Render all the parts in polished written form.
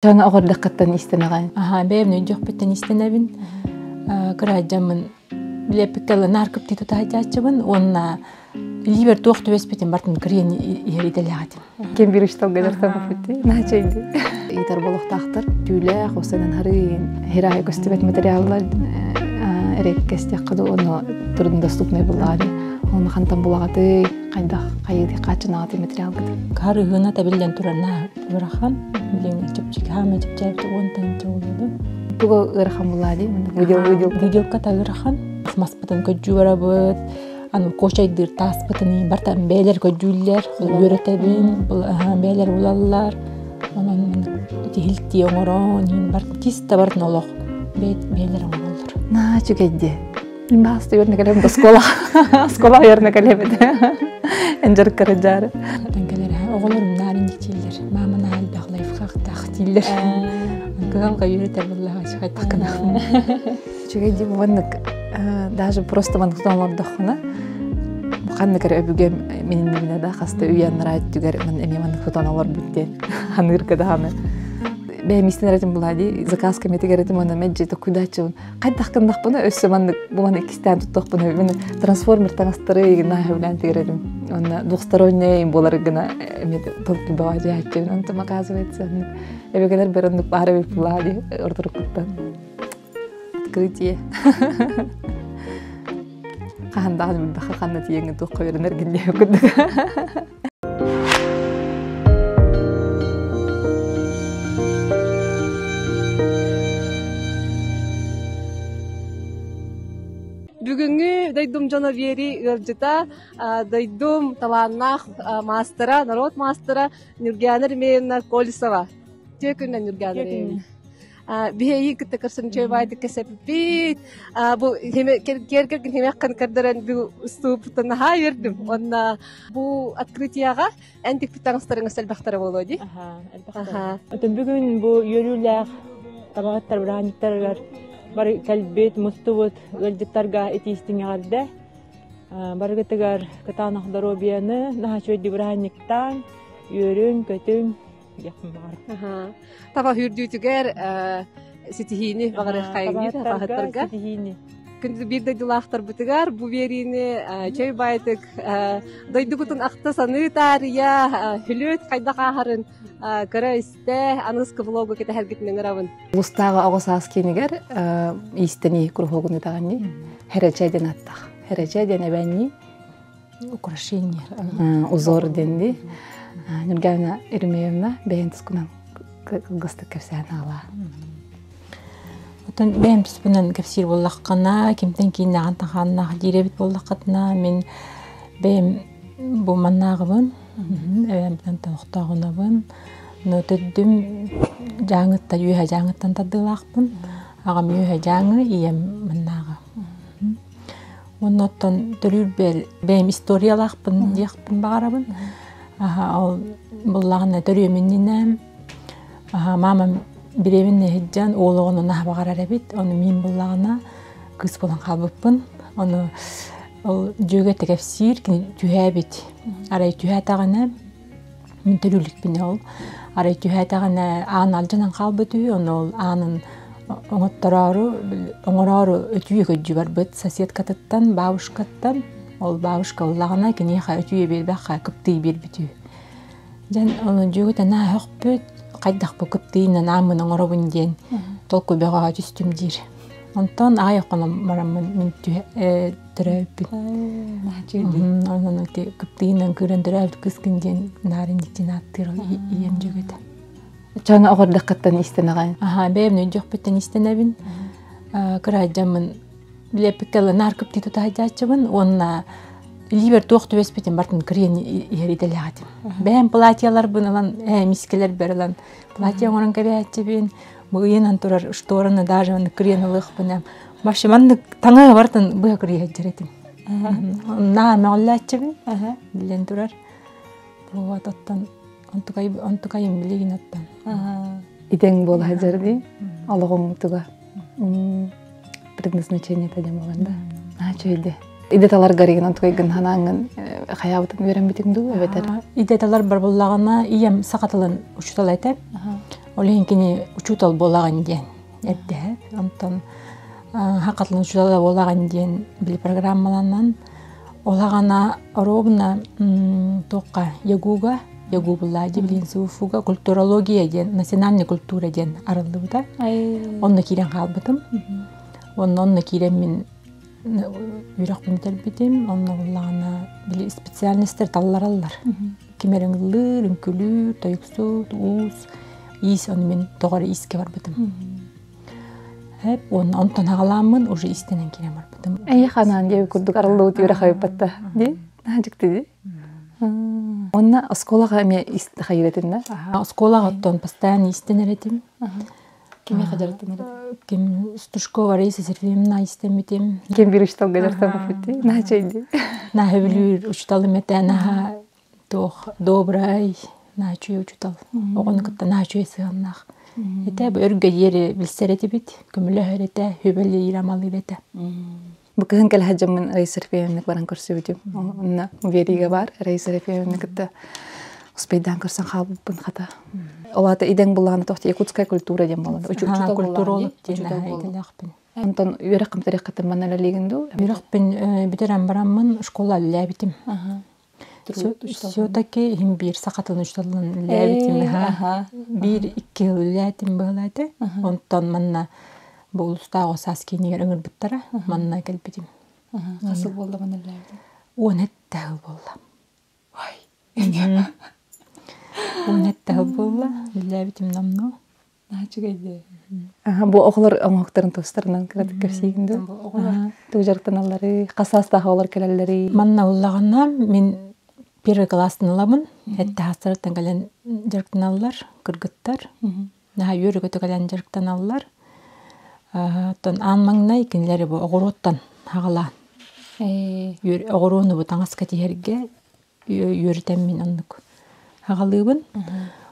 Саҥа оҕордаххыттан истэнэҕин? Аһаа, бэйэм өйдүөхпүттэн истэнэбин. Кыраайдьаммын билэппиккэ наар кыптыы тутаһайдьааччыбын уонна илиибэр туох түбэспитин бартын кырыйан иһэр идэлээх этим. Ким бир үчталга дьарыктаммыппыт наачайды. Ыытар болохтаахтар түүлээх, осанан харыйын, хираайы көстүбэт материаллар эрэккэстиэххэ дуу, ону труднодоступный буллаҕа Оны хантан булаҕатый, хайдах хайыы хааччынаҕатый материалгыт? Харыһына табиллэн турар наа ыарахан. Билин чэпчэки хаама чэпчээбит уонтан чоҕулуду. Туга ыарахан буллаа дии? Выдел выдел. Выделка та ыарахан. Маспытын көддүү барабыт. Аны кочайдыыр тааспытын бартан бээлэр көддүүллэр, үөрэтэбин, бээлэр булаллар. Онон тиһилтии оҥорон, бар чисто бартын олох бээлэр оҥороллор. Наа үчүгэйди. Мин баасты үөрнэ кэлэбит оскуола. Оскуола үөрнэ кэлэбит. Энжер кырыдьаары. Кэлэр оҕолорум наар инник дииллэр. Мама наар элбэх лайфхактаах дииллэр. Кыһалга үөрэтэр буоллаҕа хайдах Үчүгэй дии маннык даже просто маннык олордоххуна ханнык эрэ өбүгэм мининнибинэ да хаста үйэннара өттүгэр ман эмиэ маннык тутан олорбут диэн ханыырга даҕаны бэйэм истэн эрэтим булаа дии заказ кэмитигэр этим уонна мэддьи токуйдааччыбын хайдах гыннахпына өссө маннык бу маны иккистээн туттахпына мин трансформер таҥастары гына сөбүлээн тигэрэрим уонна двухсторонняй буолар гына эмиэ толкуйбаҕа дьиһээччибин онтум оказывается эбэгэлэр бэр оннук баар эбит булаа дии ордоруккуттан открытие хаһан даҕаны билбэххэ ханна тиийэҥҥин туохха үөрэнэргин диэбит курдук. Бүгүҥҥү дойдум дьоно биэрии ыалдьыта дойдум талааннаах маастара, народ маастара Нюргиана Ремеевна Колесова. Үтүө күнүнэн Нюргиана Ремеевна. Биһиги кытта көрсөн үчүгэй кэсэппит. Бу кэргэн химэххин көрдөрөн бу устууппутун наһаа үөрдүм. Уонна бу открытияҕа эн тикпит таҥастарыҥ элбэхтэрэ буолуо дии. Аха, Отон бүгүн бу үөрүүлээх табаҕыттар бырааһынньыктарыгар бары кэлбит, мустубут ыалдьыттарга итиистиҥ эҕэрдэ. Барыгытыгар кытаанах доруобуйаны, наһаа үчүгэйдик бырааһынньыктааҥ, үөрүҥ, көтүҥ диэхпин баҕарабын. Таба үрдүүтүгэр ситиһиини баҕарыаххайыҥ табаһыттарга ситиһиини. Күндү биир дойдулаахтарбытыгар бу биэриини чэй баайтык дойдугутун ахта саныы таарыйа хүлүт хайдах ааһарын көрө-истэ аныгыскы влогу кэтэһэргитинэн ырабын. Улустааҕы оҕо саас киинигэр иистэнии куруһуогун ытаҕанньы Хэрэчэ диэн аттах. Хэрэчэ диэн эбэнньи Украшение. Узор диэнди. Нюргана Еремеевна бэйэн тускунан кылгастык кэпсээн аҕалаа. Отон бэйэм туспунан кэпсиир буоллаххына, кимтэн кииннээҕин тахааннаах диир эбит буоллаххытына, мин бэйэм бу маннааҕыбын, эбэм тохтооҕунабын, но төрдүм дьааҥыттан, үөһэ дьааҥыттан тардыылаахпын, аҕам үөһэ дьааҥы, ийэм маннааҕы. Уонна оттон төрүүрбэр бэйэм историялаахпын диэхпин баҕарабын. Аһа ол буллаҕына төрүөм иннинэ аһа маамам бириэмин иһирдьэн уол оҕону наһаа баҕарар эбит. Ону мин буллаҕына кыыс буолан хаалбыппын. Ону ол дьүөгэтэ кэпсиир, кини түһээбит. Арай түһээтэҕинэ мин төрүүлүкпүн ол. Арай түһээтэҕинэ аан алдьанан хаалбыт үһү, ону ол аанын оҥоттороору, оҥороору өтүйэ көддьү барбыт соседкатыттан, бабушкаттан. Ол бабушка ыллаҕына киниэхэ өтүйэ биэрбэххэ кыптыый биэрбит үһү. Дьэн ону дьүөгэтэ наһаа өһөхпүт, хайдах бу кыптыыйынан ааммын оҥоробун диэн толкуй бөҕөҕө түстүм диир. Онтон аҕай хонон бараммын мин түһэ төрөөбүппүн. Онон ити кыптыйынан кыыран төрөөбүт кыыскын диэн наарын дьиктин ааттыыр ийэм дьүөгэтэ. Чаҥа оҕордаххыттан истэнэҕин? Аха, бэйэм өйдүөхпүттэн истэнэбин. Кыраайдьаммын билэппиккэ наар кыптыы тутаһайдьааччыбын уонна илиибэр туох түбэспитин бартын кырыйан иһэр идэлээх этим. Бэйэм платьяларбын ылан, мискэлэрбэр ылан платье оҥорон кэбиһээччибин. Бу ыйанан турар штораны даже кырыйан ылыахпын Вообще маннык таҥа барытын быһа кырыйа сылдьар этим. Наа мөҕүллээччибин билэн турар. Вот оттон онтукай онтукайым билигин оттон. Идэҥ буола сылдьар дии олоҕуҥ туга предназначение диэн буолан да. Аа үчүгэй Идэ таларгар игин онтукайгын ханааңҥын хайаабытын үөрэммитиҥ дуу эбэтэр Идэ талар бар буоллаҕына ийэм саха тылын учуутала этэ. Ол иһин кини учуутал буолаҕын диэн эрдэһэ. Онтон хакатлын учуутала буолаҕын диэн били программаланан ол аҕана ровно туохха ЯГУга ЯГУ буллаа билин СУФУга культурология диэн национальная культура диэн арыллыбыта. Онно киирэн хаалбытым. Онно онно киирэн мин үөрэхпин бүтэрбитим. Онно буллаҕына били специальностар таллараллар. Ким эрэ ыллыыр, үҥкүлүүр, тойуксут, уус, иис ону мин тоҕо эрэ иискэ барбытым. Эп уонна онтон аҕалааммын уже истэнэн киирэн барбытым. Эйи ханаан диэби курдук арыллыбыт үөрэх айыппатта ди наадьыкты ди. Онна оскуолаҕа эмиэ хайыратын да? Оскуолаҕа оттон постоянно истэнэр этим. Кимиэхэ дьарыктанар этим? Ким Стушкова Раиса Сергеевна истэммитим. Ким бир учталга дьарыктаммыт наачайды. Наһаа бүлүүр учуталым этэ наһаа туох добрай наачуй учутал оҕону кытта наачуй сыһыаннаах этэ бу өргө диэри билсэр этибит көмөлөһөр этэ хүбэлиир амалыыр этэ Бу кыһын кэлэ сылдьаммын Раиса Ефимовна баран көрсүбүтүм. Онно Верига бар Раиса Ефимовна кытта успейдаан көрсөн хаалбыппын хата. Ол аата идэҥ буллаҕына тохти якутская культура диэн буолан. Культуролог диэн идэлээхпин. Онтон үөрэх кымтарыаххытын манна үлэлиигин дуу? Үөрэхпин бүтэрэн бараммын школа үлэлээбитим. Все-таки иһин биир саха тылын учууталын үлэлээбитим. Биир икки сыл үлэлээтим быһалааты. Онтон манна бу улуустааҕы саас киинигэр ыҥырбыттара. Манна кэлбитим. Хас сыл буолла манна үлэлээбитиҥ? 17 сыл буолла. 17 сыл буолла. Үлэлээбитим номнуо. Үчүгэй Бу оҕолор оҥоһуктарын тустарынан кыратык кэпсиигин дуу? Тугу дьарыктаналларый? Хас саастаах оҕолор кэлэллэрий? Манна ыллаҕына мин первый класстан ылабын. Этте хастарыттан кэлэн дьарыктаналлар, кыргыттар. Наһаа үөрэ-көтө кэлэн дьарыктаналлар. Оттон аан маҥнай кинилэри бу оҕуруоттан хаҕалаан. Оҕуруону бу таҥаска тиһэргэ үөрэтэммин оннук аҕалыыбын.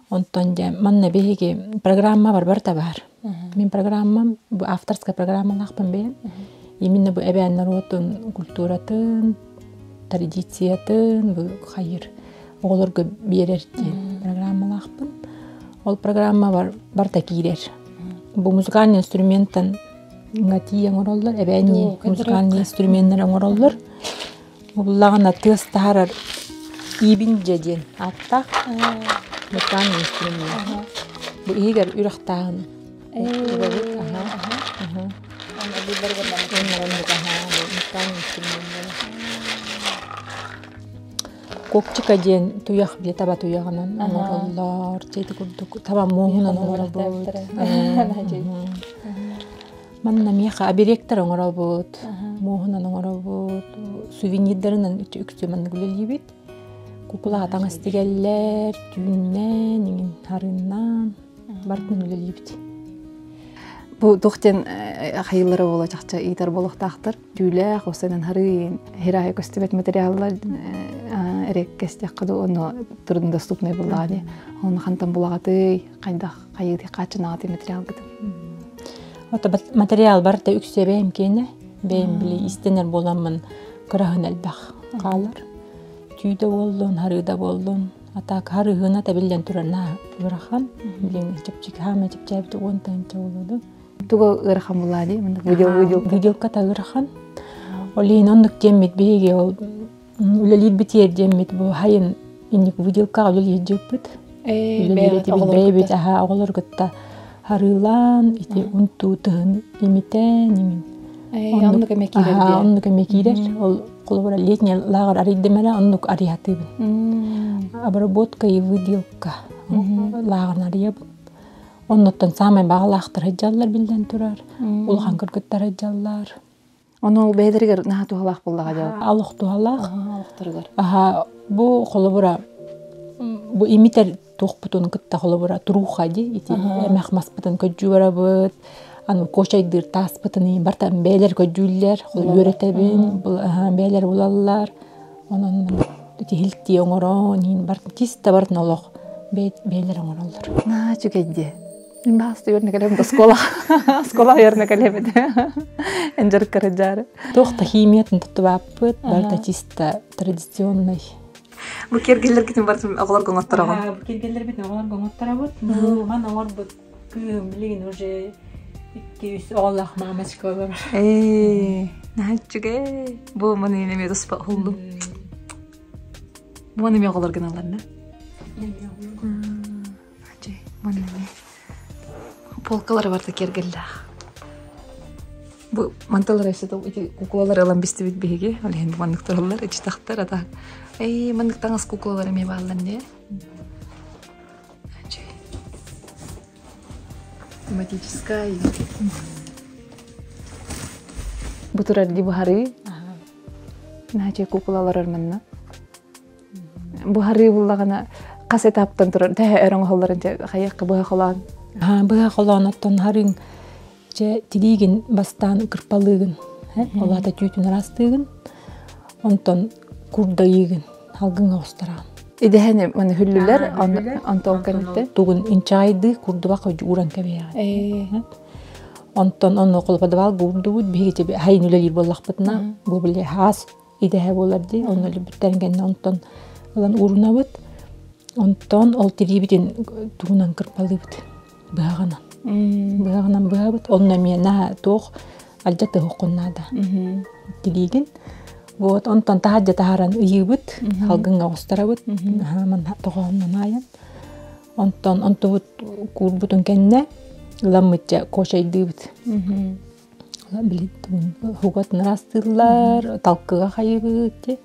Онтон дьэ манна биһиги программа барбар да баар. Мин программам бу авторская программалаахпын бэйэм. Именно бу эбээн норуотун культуратын, традициятын бу хайыр оҕолорго биэрэр диэн программалаахпын. Ол программа бар барта киирэр. Бу музыкальный инструменттан тиийэн оҥороллор, эбээннии музыкальный инструменнар оҥороллор. Буллаҕына тыас таһаарар иибиндьэ диэн ааттаах музыкальный инструмент. Бу иһигэр үрэх тааһын угабыт. Копчика диэн туйах бile таба туйаҕынан оҥороллор. Дьэ ити курдук таба муоһунан оҥоробут. Манна миэхэ оберегтэр оҥоробут, муоһунан оҥоробут, сувенирдарынан үксү маннык үлэлиибит. Кукула таҥас тигэллэр, түүннэн, иҥин харыннаан барытын үлэлиибит. Бу туох диэн хайыылара буола чахчы ыытар буолуохтаахтар. Түүлээх, осенен харыы, хираайа көстүбэт материаллар эрэккэстэххэ дуу, ону труднодоступный буллаҕа дии. Оны хантан булаҕатый, хайдах хайыытый хааччынаҕатый материалгытын? Ото материал барыта үксэ бэйэм киэнэ. Бэйэм били истэнэр буоламмын кыраһын элбэх хаалар. Түү да буоллун, харыы да буоллун. А так харыһына табиллэн турар на ыарахан. Билин чэпчэки хаама чэпчээбит уон тыһыынча буолуоду. Туга ыарахан булаа дии? Выдел выделка. Выделка та ыарахан. Ол иһин оннук диэммит биһиги ол үлэлиирбит диэммит бу хайын инник выделкаҕа үлэлиир дьыппыт. Бэйэбит аһа оҕолор кытта харыылаан ити унтуу тыһын имитэн иҥин оннук эмэ киирэр оннук эмэ киирэр ол холобура летний лааҕыр арыйдым эрэ оннук арыйатыыбын обработка и выделка лааҕырын арыйабын оннуттан саамай баҕалаахтар сылдьаллар биллэн турар улахан кыргыттар сылдьаллар Ону ол бэйэлэригэр наһаа туһалаах буоллаҕа дьэ. Олох туһалаах. Олохторугар. Аха бу холобура бу имитер туохпутун кытта холобура турууха ди ити эмэх маспытын көддүү барабыт аны кочайдыыр тааспытын барта бэйэлэр көддүүллэр үөрэтэбин бэйэлэр булаллар онон ити хилтии оҥорон иин бар чисто бартын олох бэйэлэр оҥороллор. Наһаа үчүгэй дии. Мин баасты үөрнэ кэлэбин оскуола. Оскуола үөрнэ кэлэбит. Эн дьарыккара дьаары. Туох да химиятын туттубааппыт, барыта чисто традиционный. Бу киэргэллэргитин барытын оҕолорго оҥоттороҕун? Бу киэргэллэрбитин оҕолорго оҥотторобут. Бу ман оҥорбут кыыһым билигин уже 2-3 оҕолоох мамочка олорор. Ээ, наһаа үчүгэй. Бу маны эмиэ туспа уһуллум. Бу эмиэ оҕолор гыналлар да? Маны эмиэ полкалары барыта киэргэллээх. Бу манталар өссө ити куклалары ылан бистибит биһиги. Ол иһин бу маннык тураллар, иччитэхтэр ата. Эй, маннык таҥас куклалар эмиэ бааллар дии. Тематическая. Бу турар ди буһарыы. Наһаа куклалар манна. Буһарыы буллаҕына хас этаптан турар төһө өр оҥоһулларын хайыахха быһа холоон. Быһа холоон оттон харыҥ дьэ тилиигин бастаан кырпалыыгын, ол аата түүтүн араастыыгын, онтон курдайыыгын, алгыҥ оҕустараҕын. Идэһэни маны хүллүлэр, онтон кэнниттэн тугун инчаайдыы курдубах ууран кэбиһэҕин. Онтон онно холоподовал буурдубут биһиги хайын үлэлиир буоллахпытына бу били хаас идэһэ буолар дии онно өлүбүттэрин кэннэ онтон ылан уурунабыт онтон ол тириибитин тугунан кырпалыыбыт быһаҕынан быһаҕынан быһабыт онно эмиэ наһаа туох алдьатыа суоххун наада тириигин вот онтон таһырдьа таһааран ыйыыбыт салгыҥҥа оҕустарабыт манна тоҕооннон аайан онтон онтубут куурбутун кэннэ ыламмыт куочайдыыбыт Били угатын ыраастыыллар, талкыга хайыыбыт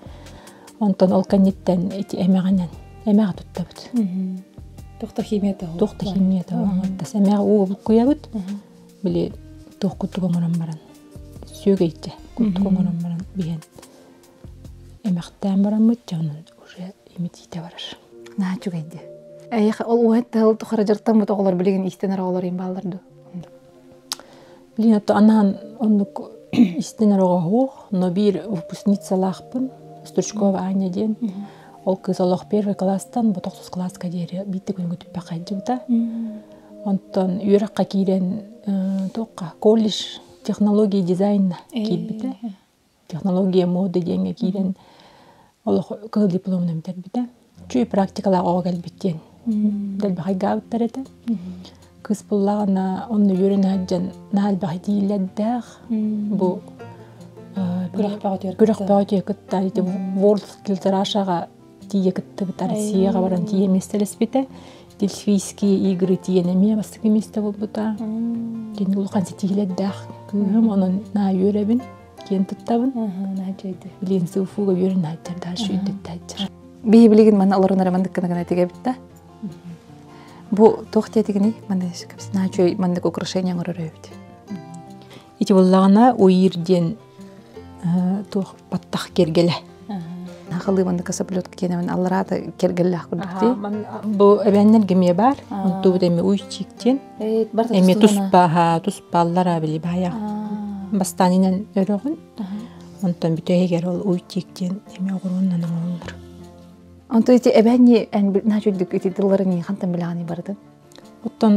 Онтон ол кэнниттэн ити эмэҕинэн эмэҕи туттабыт. Туох да химията Туох да химията оҥоттас эмэҕи уу булкуйабыт. Били туох курдук оҥорон баран сүөгэйчэ курдук оҥорон баран биһэн эмэхтээн бараммыт дьэ онон уже имитиитэ барар. Наһаа үчүгэй дии. Эйиэхэ ол уһат тыл тухары дьарыктаммыт оҕолор билигин иистэнэр оҕолор им бааллар дуо? Блин, это анаан оннук истэн оҕоһуох, но биир выпускницалаахпын, Стручкова Аня диэн. Ол кыыс олох первый класстан бу тохсус класска диэри биирдэ күнүгү түппэх хайдьыбыта. Онтон үөрэххэ киирэн туохха колледж технологии дизайна киирбитэ. Технология моды диэҥҥэ киирэн олох кыһыл дипломун бүтэрбитэ. Үчүгэй практикалаах оҕо кэлбит диэн дэлби хайгаабыттар этэ. Кыыс буллаҕына онно үөрэнэ сылдьан наһаа элбэх этиилэрдээх. Бу күрэх бөҕөтүгэр кытта ити World Skills Russia-ҕа тиийэ кыттыбыта, Россияҕа баран тиийэ миэстэлэспитэ. Дельфийские игры тиийэн эмиэ бастакы миэстэ буолбута. Кини улахан ситиһиилэрдээх кыыһым, онон наһаа үөрэбин. Киэн туттабын. Билигин сыуфууга үөрэн сылдьар, дальше үрдэттэ Биһи билигин манна олорон эрэ маннык гына тигэбит да. Бу туох диэтигиний? Манна кэпсэнэ маннык украшение оҥорор эбит. Ити буоллаҕына уир диэн туох баттах киэргэлэ. Хахалыы маннык касаплетка киэнэмин аллараата киэргэллээх курдук дии. Бу эбээннэргэ эмиэ баар. Онтубут эмиэ уйчик диэн. Эмиэ туспа туспа аллараа били баайа. Бастаан инэн өрөҕүн. Онтон бүтэһигэр ол уйчик диэн эмиэ оҕуруоннан оҥоһуллар. Онто ити эбээнни эн наһаа ити тылларын хантан билэҕиний барытын? Оттон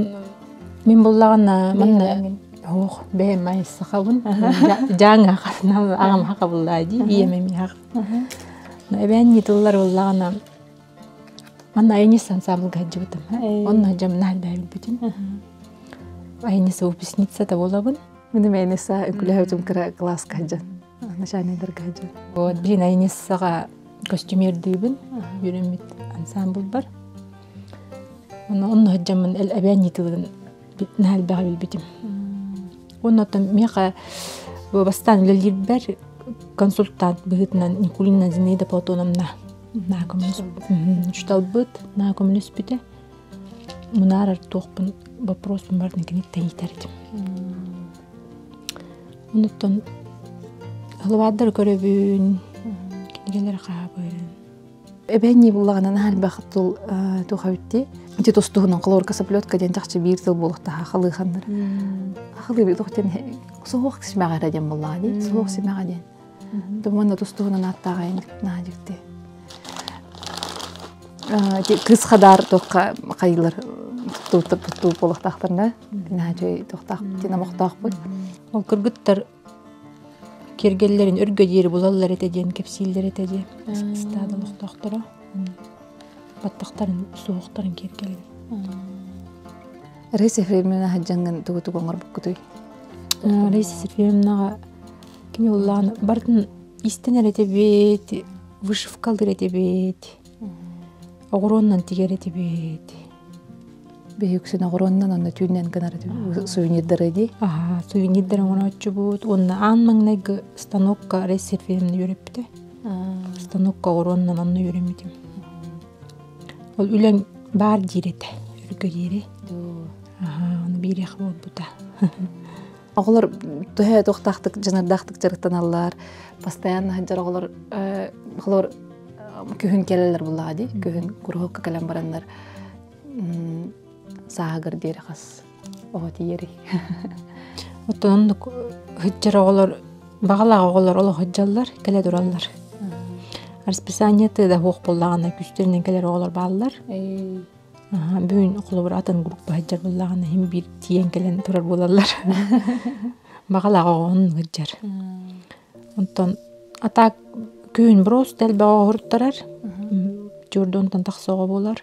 мин буллаҕына манна оох бэйэм ай сахабын дьааҥа аҕам хакабыллаа дии ийэм эмиэ хак. Эбээнни тыллар буллаҕына манна Айнис ансамблга сылдьыбытым. Онно дьамна билбитим. Айниса выпускница буолабын. Мин эмиэ Айниса үкүлэһэбитим кыра класска сылдьан. Начальниктарга сылдьан. Вот, блин, Айнисаҕа костюмердыыбын. Үөрэммит ансамблбар. Онно онно сылдьаммын эбээн тылын наһаа элбэҕи билбитим. Уонна оттон миэхэ бу бастаан үлэлиирбэр консультант быһыытынан Никулина Зинаида Платоновна наһаа учууталбыт наһаа көмөлөспүтэ. Мунаарар туохпун вопроспун барытын киниттэн иитэр этим. Онуттан хылыбаардары көрөбүн, кинигэлэри хаабын. Эбээннии буллаҕына наһаа элбэх тыл туох эбит Ити тустуһунан холуорка соплетка диэн чахчы биир тыл буолуохтаах хахалыыханнар. Хахалыы туох диэн суһуох симэҕэ эрэ диэн буоллаҕа дии. Суһуох симэҕэ диэн. Думанна тустуһунан ааттааҕайын наһаа дьикти. Кыыс хадаар туохха хайылар туттуу буолуохтаахтарына наһаа үчүгэй туохтаах номохтоохпут. Ол кыргыттар киэргэллэрин өргө диэри булаллар этэ диэн кэпсииллэр этэ дии ыстаада олохтоохторо. Баттахтарын, суһуохтарын киэргэлин. Раиса Ефремовна сылдьаҥҥын тугу тугу оҥорбуккутуй? Раиса Ефремовнаҕа кини улаан барытын истэн эрэ этибит, вышивкалыыр этибит, оҕуруоннан тигэр этибит. Биһи үксүн оҕуруоннан онно түүннэн гынар сувенирдары дии. Аха, сувенирдары оҥорооччубут уонна аан маҥнайгы станокка Раиса Ефремовна үөрэппитэ. Станокка оҕуруоннан онно үөрэммитим. Ол үлэҥ баар диир этэ, өргө диэри. Аха, ону биириэх буолбута. Оҕолор төһө туохтаахтык дьаныардаахтык дьарыктаналлар, постоянно сылдьар оҕолор оҕолор күһүн кэлэллэр буллаҕа дии, күһүн куруһуокка кэлэн бараннар сааһыгар диэри хас оҕо тиийэрий? Оттон оннук сылдьар оҕолор баҕалаах оҕолор олох сылдьаллар, кэлэ тураллар. Расписаниета да суох буоллаҕына күүстэринэн кэлэр оҕолор бааллар. Бүгүн холобур атын группа сылдьар буоллаҕына иһин биир тиийэн кэлэн турар буолаллар. Баҕалаах оҕо оннук сылдьар. Онтон а так күһүн просто элбэх оҕо уһуруттарар. Чуурдуонтан тахса оҕо буолар.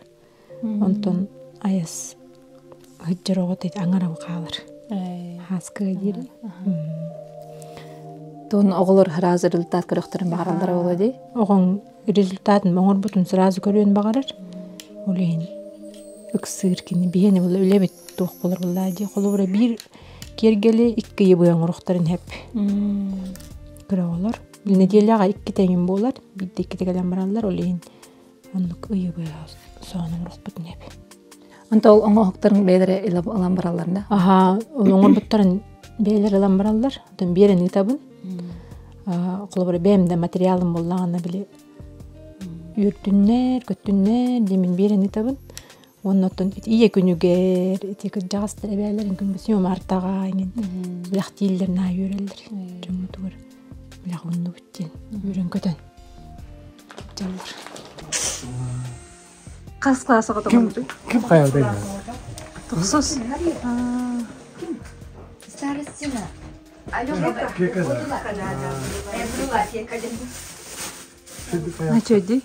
Онтон айас сылдьар оҕо аҥара хаалар. Хааскыга диэри. Туон оҕолор сразу результат көрөхтөрүн баҕараллара буолуо дии. Оҕоҥ результатын оҥорбутун сразу көрүөн баҕарар. Ол иһин ыксыыр кини биһиэнэ була үлэбит туох буолар буоллаа дии. Холобура биир киэргэли икки ыйы быһа оҥоруохтарын сөп. Кыра оҕолор. Нэдиэлэҕэ икки тэҥин буолар. Биирдэ иккитэ кэлэн бараллар. Ол иһин оннук ыйы быһа соон оҥоруохпутун сөп. Онто ол оҥоһуктарын бэйэлэрэ ылан бараллар да? Аха, ол оҥорбуттарын бэйэлэрэ ылан бараллар. Оттон биэрэн ыытабын. Холобура бэйэм да материалым буоллаҕына били үөртүннэр, көттүннэр диэмин биэрэн ыытабын. Уонна оттон ийэ күнүгэр ити кырдьаҕастар эбээлэрин күн бэсио мартаҕа иҥин билэхтииллэр наа үөрэллэр дьоммутугар билэх оннубут диэн үөрэн көтөн дьаллар. Хас класс оҕото Ким ким хайалдай? Тохсус. Старостина. Начо ди.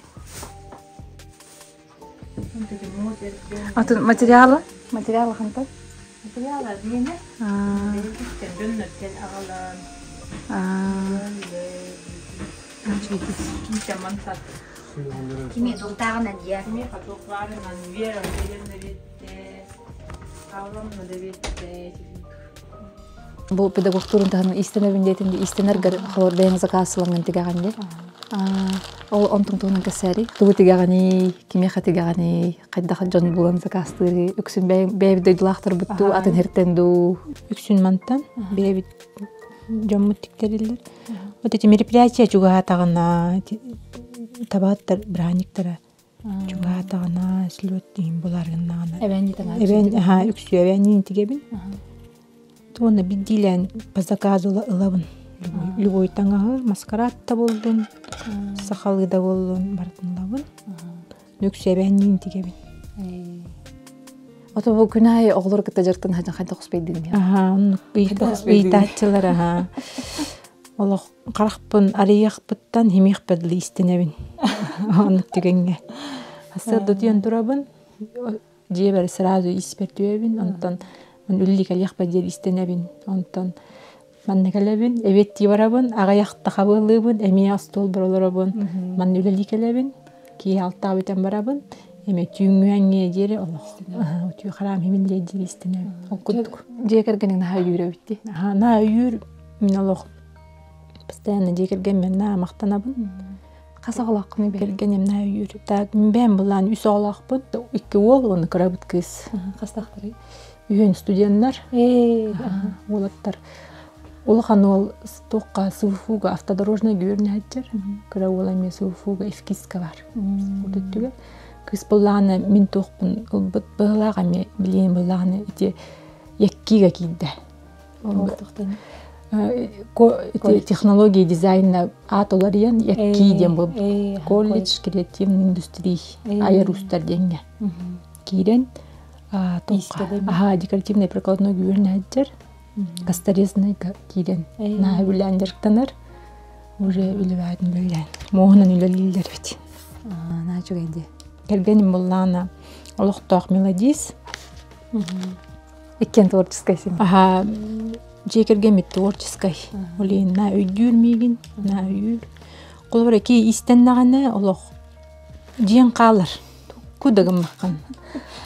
Атын материалы? Материалы хантан? Материалы биэнэ. Аҕалан. Кими тултааҕынан дьиэ. Кими хатуохпаарынан Вера Валерьевна биэтте, Павловна да биэтте. Бу педагогтуурун таһынан иистэнэбин диэтин иистэнэргэр холор бэйэҥ заказ ылаҥҥын тигэҕин дии. Ол онтуҥ туһунан кэсээри. Тугу тигэҕиний, кимиэхэ тигэҕиний, хайдах дьон булан заказтыырый, үксүн бэйэбит дойдулаахтарбыт дуу, атын сиртэн дуу? Үксүн мантан бэйэбит дьоммут тиктэриллэр. Вот эти мероприятия чугаһаатаҕына, табааттар бырааһынньыктара чугаһаатаҕына, слет иһин буларгыннаҕына. Эбээн таҥааччы. Эбээн, аха, үксү эбээнниин тигэбин. Уонна биирдиилээн по заказу ылабын. Любой таҥаһы, маскарад да буоллун, сахалыы да буоллун барытын ылабын. Үксү эбээнниин тигэбин. Ото бу күн аайы оҕолору кытта дьарыктан сылдьан хайдах успейдыгын? Аха, оннук ыйытааччылар аха. Олох харахпын арыйыахпыттан химиэхпэр дылы истэнэбин. Оннук түгэҥҥэ. Сарсыарда утуйан турабын, дьиэбэр сразу испэр түһэбин, онтон үллүү кэлиэхпэр диэри истэнэбин. Онтон манна кэлэбин, эбиэттии барабын, аҕыйахта хабыалыыбын, эмиэ остуолбар олоробун, манна үлэлии кэлэбин, киэһэ алтаҕа бүтэн барабын, эмиэ түүҥҥү аҥҥыа диэри олох утуйу хараам химиллиэ диэри истэнэбин. Ол курдук. Дьиэ кэргэниҥ наһаа өйүүр эбит дии. Наһаа өйүүр, мин олох постоянно дьиэ кэргэммин наһаа махтанабын. Хас оҕолооххунуй бэйэҥ? Кэргэним наһаа өйүүр. Так, мин бэйэм былаан үс оҕолоохпун, икки уол уонна кырабыт кыыс. Хастаахтарый? Үһүөн студеннар, уолаттар. Улахан уол туохха СВФУга автодорожнай гүөрнэһэччэр. Кыра уол эмиэ СВФУга эскизка бар. Өттүгэр. Кыыс былааны мин туохпун ылбыт быһылаах эмиэ билиэн былааны ити яккига киирдэ. Ити технология дизайна аат уларыйан якки диэн буолбут. Колледж креативной индустрии айар уустар диэҥҥэ киирэн аха декоративный прикладной гүөрнэһэччэр косторезныйга киирэн наһаа үлээн дьарыктанар уже үлэбээтин үлэлээн муоһунан үлэлииллэр эбит. Наһаа үчүгэй дии. Кэргэним буллаҕына олохтоох мелодист. Иккиэн творческай син. Аха, дьиэ кэргэммит творческай. Ол иһин на өйдүүр миигин, на өйүүр. Холобура ки истэннэҕинэ олох дьиэҥ хаалар. Тукку да гыммаккын.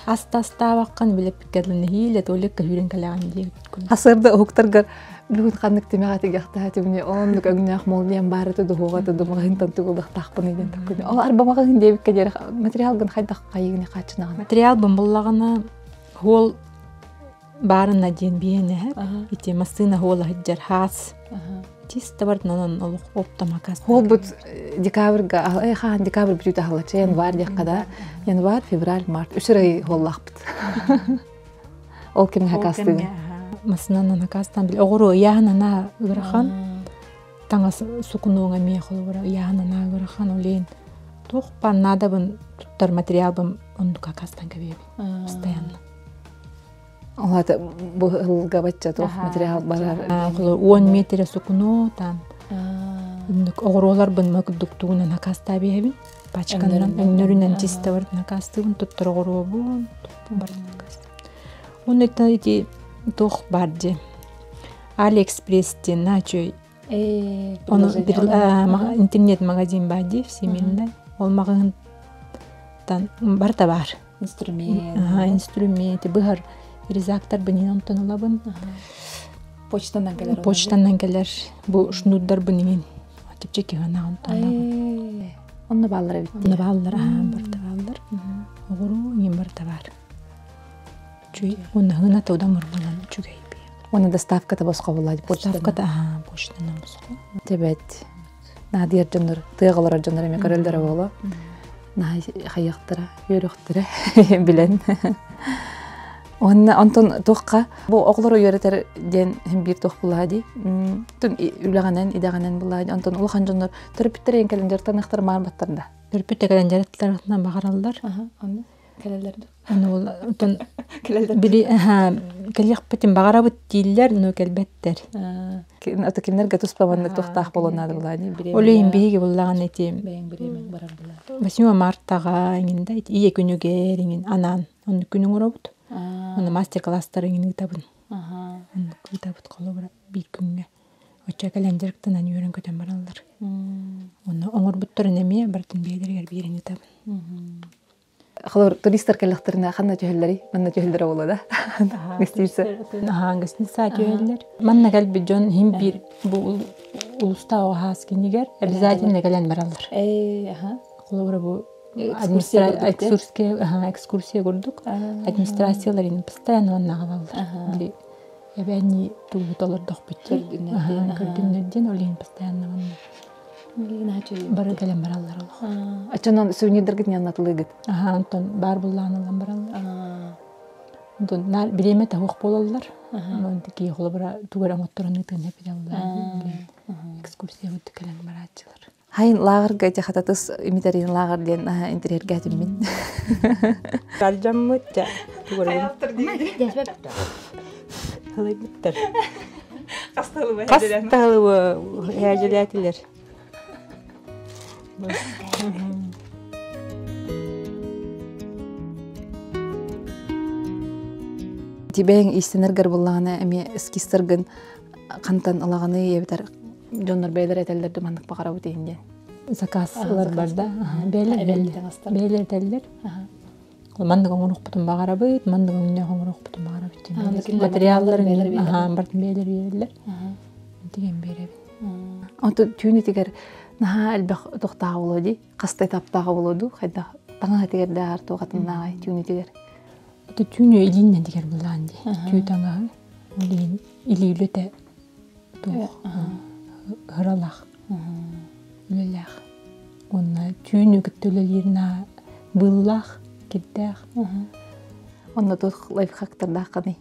Ас тастаабаккын билэппиккэ дылы нэһиилэ туалекка сүүрэн кэлэҕин диэбит курдук. Хасырда уһуктаргар бүгүн ханнык тимэҕэ тигиэхтээх этибини оннук өҥнөөх молниям баар этэ дуһуоҕа этэ думаҕыһынтан тугулахтаахпыный диэн таккыны. Ол арбамаҕыһын диэбиккэ диэри материалгын хайдах хайыгыны хааччынаҕын? Материал буллаҕына хуол баарына диэн биэнэһэр. Ити массыына хуола сылдьар хаас. Чисто барытынан олох оптом акас. Хуолбут декабрьга хаан декабрь бүтүүтэ аһыллаччы январь диэххэ да январь, февраль, март үс ый хуоллаахпыт. Ол кэмҥэ хакастыгын? Массыынанан хакастаан били оҕуруо ыйааһын ыарахан. Таҥас сукунуоҥа эмиэ холобура ыйааһын ыарахан олейн туох баар наадабын туттар материалбын оннук хакастаан кэбиэбин постоянно. Ол аата бу ылга бачча туох материал барар? Уон метрэ сукуно там оннук оҕуруоларбын курдук тугунан хакастааб иһэбин. Пачканан өҥнөрүнэн чисто барытын хакастыыбын туттар оҕуруобун барытын хакастыыбын. Уонна ити туох баар дии Алиэкспресс диэн наачуй ону интернет-магазин баар дии всемирный ол маҕаһыынтан барыта баар. Инструмент. Инструмент быһар резакторбын иһин онтон ылабын. Почтанан кэлэр. Почтанан кэлэр. Бу шнурдарбын иһин чэпчэки гына онтон ылабын. Онно бааллар эбит. Онно бааллар, барыта бааллар. Оҕуруу иһин барыта баар. Үчүгэй. Уонна хыната удамыр буолан үчүгэй би. Уонна доставката босхо буолла. Доставката аха, почтанан босхо. Тебет. Наадыйар дьоннор, тыаҕа олорор дьоннор эмиэ көрөллөрө буолуо. Наһаа хайыахтара, үөрүөхтэрэ билэн. Уонна онтон туохха бу оҕолору үөрэтэр диэн биир туох буллаha дии. Тун үлэҕинэн, идэҕинэн буллаha дии. Онтон улахан дьоннор төрөппүттэр кэлэн дьарыктаныахтара маарбаттар да. Төрөппүт кэлэн дьарыктарытынан баҕараллар. Онно кэлэллэр дуу? Аны онтон били кэлиэхпитин баҕарабыт дииллэр, но кэлбэттэр. Ата кинилэргэ туспа маннык туохтаах буолуон наада булаа Ол иһин биһиги буллаҕын ити 8 мартаҕа иҥин да ийэ күнүгэр иҥин анаан оннук күн оҥоробут. Онно мастер-класстар иҥин ыытабын. Оннук ыытабыт холобура биир күҥҥэ. Оччо кэлэн дьарыктанан үөрэн көтөн бараллар. Онно оҥорбуттарын эмиэ барытын бэйэлэригэр биэрэн ыытабын. Холобур, туристар кэллэхтэринэ ханна түһэллэрий? Манна түһэллэрэ буолуо да? Гостиница. Аһаа, гостиница түһэллэр. Манна кэлбит дьон иһин биир бу улуустаах хаас кинигэр обязательно кэлэн бараллар. Холобура бу экскурсия курдук администрациялар постоянно манна аҕалаллар. Били эбээннии тугу олордохпут көрдүннэр диэн ол иһин постоянно манна Бары кэлэн бараллар олох. Оччонон сувенирдаргыт ньаннатылыгыт? Аха, онтон баар буллаан ылан бараллар. Онтон наар бириэмэ таһуох буолаллар. Онон тикии холобура тугу эрэ оҥотторон ыытыан эпидаллар. Экскурсия курдук кэлэн барааччылар. Хайын лааҕырга ити хататыс имитэрин лааҕыр диэн интэриэһиргээтим мин. Алдьаммыт дьэ тугу эрэ Халайбыттар. Хас таһылыбы һээдьэлээтилэр. Тибэҥ иистэнэргэр буллаҕына эмиэ эскизтаргын хантан ылаҕыный эбэтэр дьоннор бэйэлэрэ этэллэр ду маннык баҕарабыт иһин диэн. Заказ ылар бар да. Бэйэлэр бэйэлэр этэллэр. Маннык оҥоруохпутун баҕарабыт, маннык өҥнөөх оҥоруохпутун баҕарабыт диэн. Материалларын барытын бэйэлэр биэрэллэр. Тигэн биэрэбин. Онтон түүн итигэр наһаа элбэх тохтааҕа буолуо дии. Хаста этаптааҕа буолуо дуу? Хайдах таҥаһа итигэр даар туохатыннааҕай түүн итигэр? Ото түүнү илииннэн тигэр булаан дии. Түү таҥаһы. Ол иһин илии үлэтэ туох ыралаах, үлэлээх. Уонна түүнү кытта үлэлиир наһаа быыллаах, кирдээх. Онно туох лайфхактардааххыный?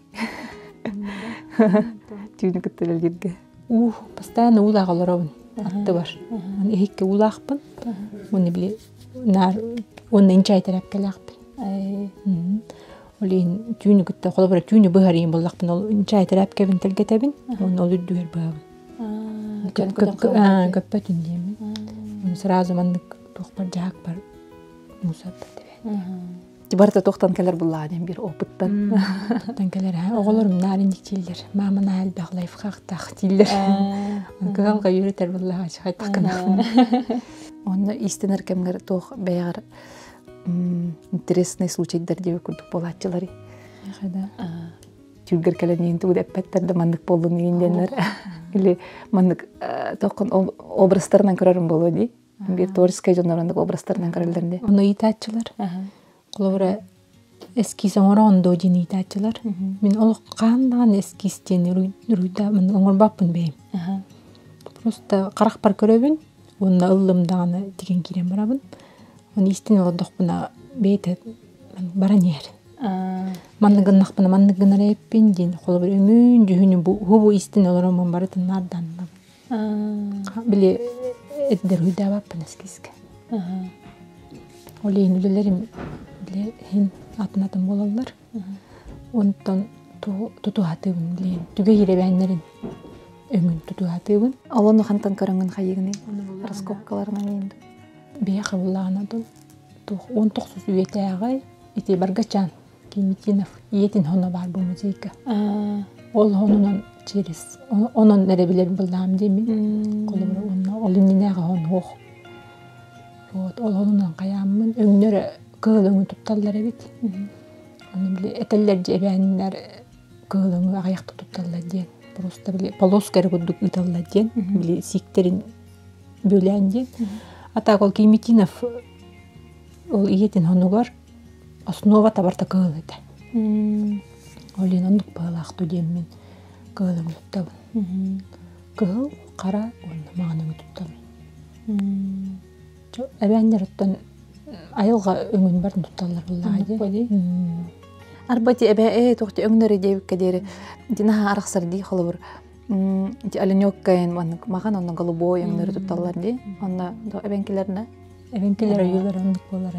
Түүнү кытта үлэлииргэ. Уу, постоянно уулаах олоробун аттыбар. Иһикке уулаахпын. Уонна били наар уонна инчай тэрэпкэлээхпин. Ол иһин түүнү кытта холобура түүнү быһарыйын буоллахпын ол инчай тэрэпкэбин тэлгэтэбин уонна ол үрдүгэр быһабын. Көппөтүн диэмин. Сразу маннык туохпар дьаһакпар Мусордар Ти барыта туохтан кэлэр буллаа диэн биир опыттан. Опыттан кэлэр. Оҕолорум наар инник дииллэр. Мама наһаа элбэх лайфхактаах дииллэр. Кыһалҕа үөрэтэр буллаҕа хайдах гына. Онно иистэнэр кэмҥэр туох бэйэҕэр интересный случайдар диэби курдук буолааччыларый? Түүлгэр кэлэн иһин тугу да эппэттэр да маннык буоллун иһин диэннэр. Или маннык тоххун образтарынан көрөрүм буолуо дии. Биир творческай дьоннор оннук образтарынан көрөллөр дии. Ону ыйытааччылар. Холобура, эскиз оҥороон доо диэн ыйытааччылар. Мин олох хаан даҕаны эскиз диэн уруйда оҥорбоппун бэйэм. Просто харахпар көрөбүн уонна ыллым даҕаны тигэн киирэн барабын. Оны истин олордохпуна бэйэтэ баран иһэр. Маннык гыннахпына маннык гынар эппин диэн холобур өҥүн дьүһүнү бу бу истин олороммун барытын наарданнабын. Били эрдэр уйдаабаппын эскизке. Ол иһин үлэлэрим били иһин атын-атын буолаллар. Онтон тутуһатыыбын билигин түгэй ирэбээннэрин өҥүн тутуһатыыбын. Олону хантан көрөҥҥүн хайыгыный? Раскопкаларынан иин. Бэйэ хабыллаҕына туох 19 үйэтээҕи ити Баргачан Кимитинов ийэтин хоно баар бу музейга. Ол хонунан через онон эрэ билэр былаам диэмин. Холобура уонна ол иннинээҕи хон хуох. Вот ол хонунан хайааммын өҥнөрө кыһыл өҥү тутталлар эбит. Оны били этэллэр дьэ эбээннэр кыһыл өҥү аҕыйахта тутталлар диэн. Просто били полоска эрэ курдук ыыталлар диэн. Били сииктерин бүөлээн диэн. А так ол Кимитинов ол ийэтин хонугар основа табарта кыһыл этэ. Ол иһин оннук быһалаах диэммин кыһыл өҥү туттабын. Кыһыл, хара уонна маҥан өҥү туттабын. Эбээннэр оттон айылҕа өҥүн барын тутталлар буллаҕа дии. Арба ти эбээ ээ туохти өҥнөрү диэбиккэ диэри дии арахсар дии холобур ити оленёккайын маннык маҕан онно голубой өҥнөрү тутталлар дии. Онно эбэҥкилэрнэ Эбэҥкилэр ойуулар оннук буолар.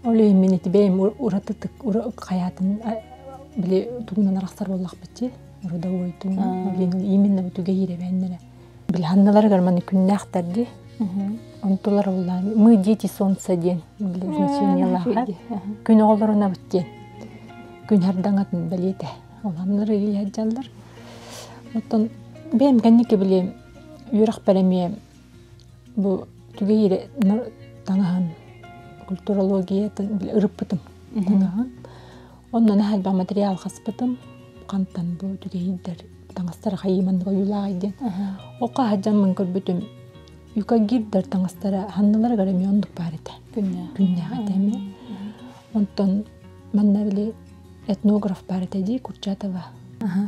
Ол иһин мин ити бэйэм уратытык хайаатын били тугунан арахсар буоллахпытчы родовой тугунан билин именно бу түгэ иирэбээннэрэ били ханналарыгар маны күннээхтэр ди онтулар улаан мы дети солнца диэн били значениелааха күн оҕолорунабыт диэн күн хардаҥатын бэлиэтэ улааннар илиһэдьаллар оттон бэйэм кэнники били үөрэхпэр эмиэ Бу түгэйири таҥаһын культурологиятын ырыппытым таҥаһын. Онно наһаа элбэх материал хаспытым. Хантан бу түгэйидэр таҥастара хайыы ойуулааҕый диэн. Окко сылдьаммын көрбүтүм юкагирдар таҥастара ханналарыгар эмиэ оннук баар этэ. Күннээх этэ эмиэ. Онтон манна били этнограф баар этэ дии Курчатова.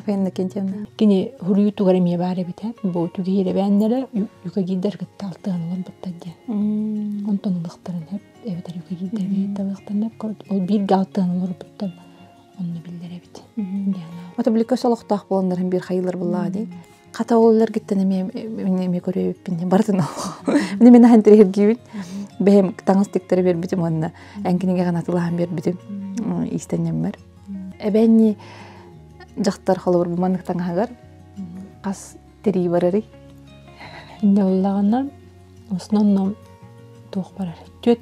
Фенна Кентьевна. Кини хуруйутугар эмиэ баар эбит бу түгэйирэбээннэрэ юкагирдар кытта алтыһан олорбуттар диэн. Онтон ылыахтарын эп эбэтэр юкагирдар биирдэ ылыахтарын эп ол бииргэ алтыһан олорбуттар онно биллэр эбит. Ото били көс олохтоох буоланнарын биир хайылар буллаҕа дии. Хата олларгиттан эмиэ эмиэ көрүөбүппүн барытын мин мен ахан тирihirгиибин бэһэм таҥас тиктери бербитим уонна эн кинигэҕин атылаһан бербитим иистэнньэммэр эбээнни дьахтар холобур бу маннык таҥаһыгар хас тирии барарый Инде оллаҕына основном туох барар түөт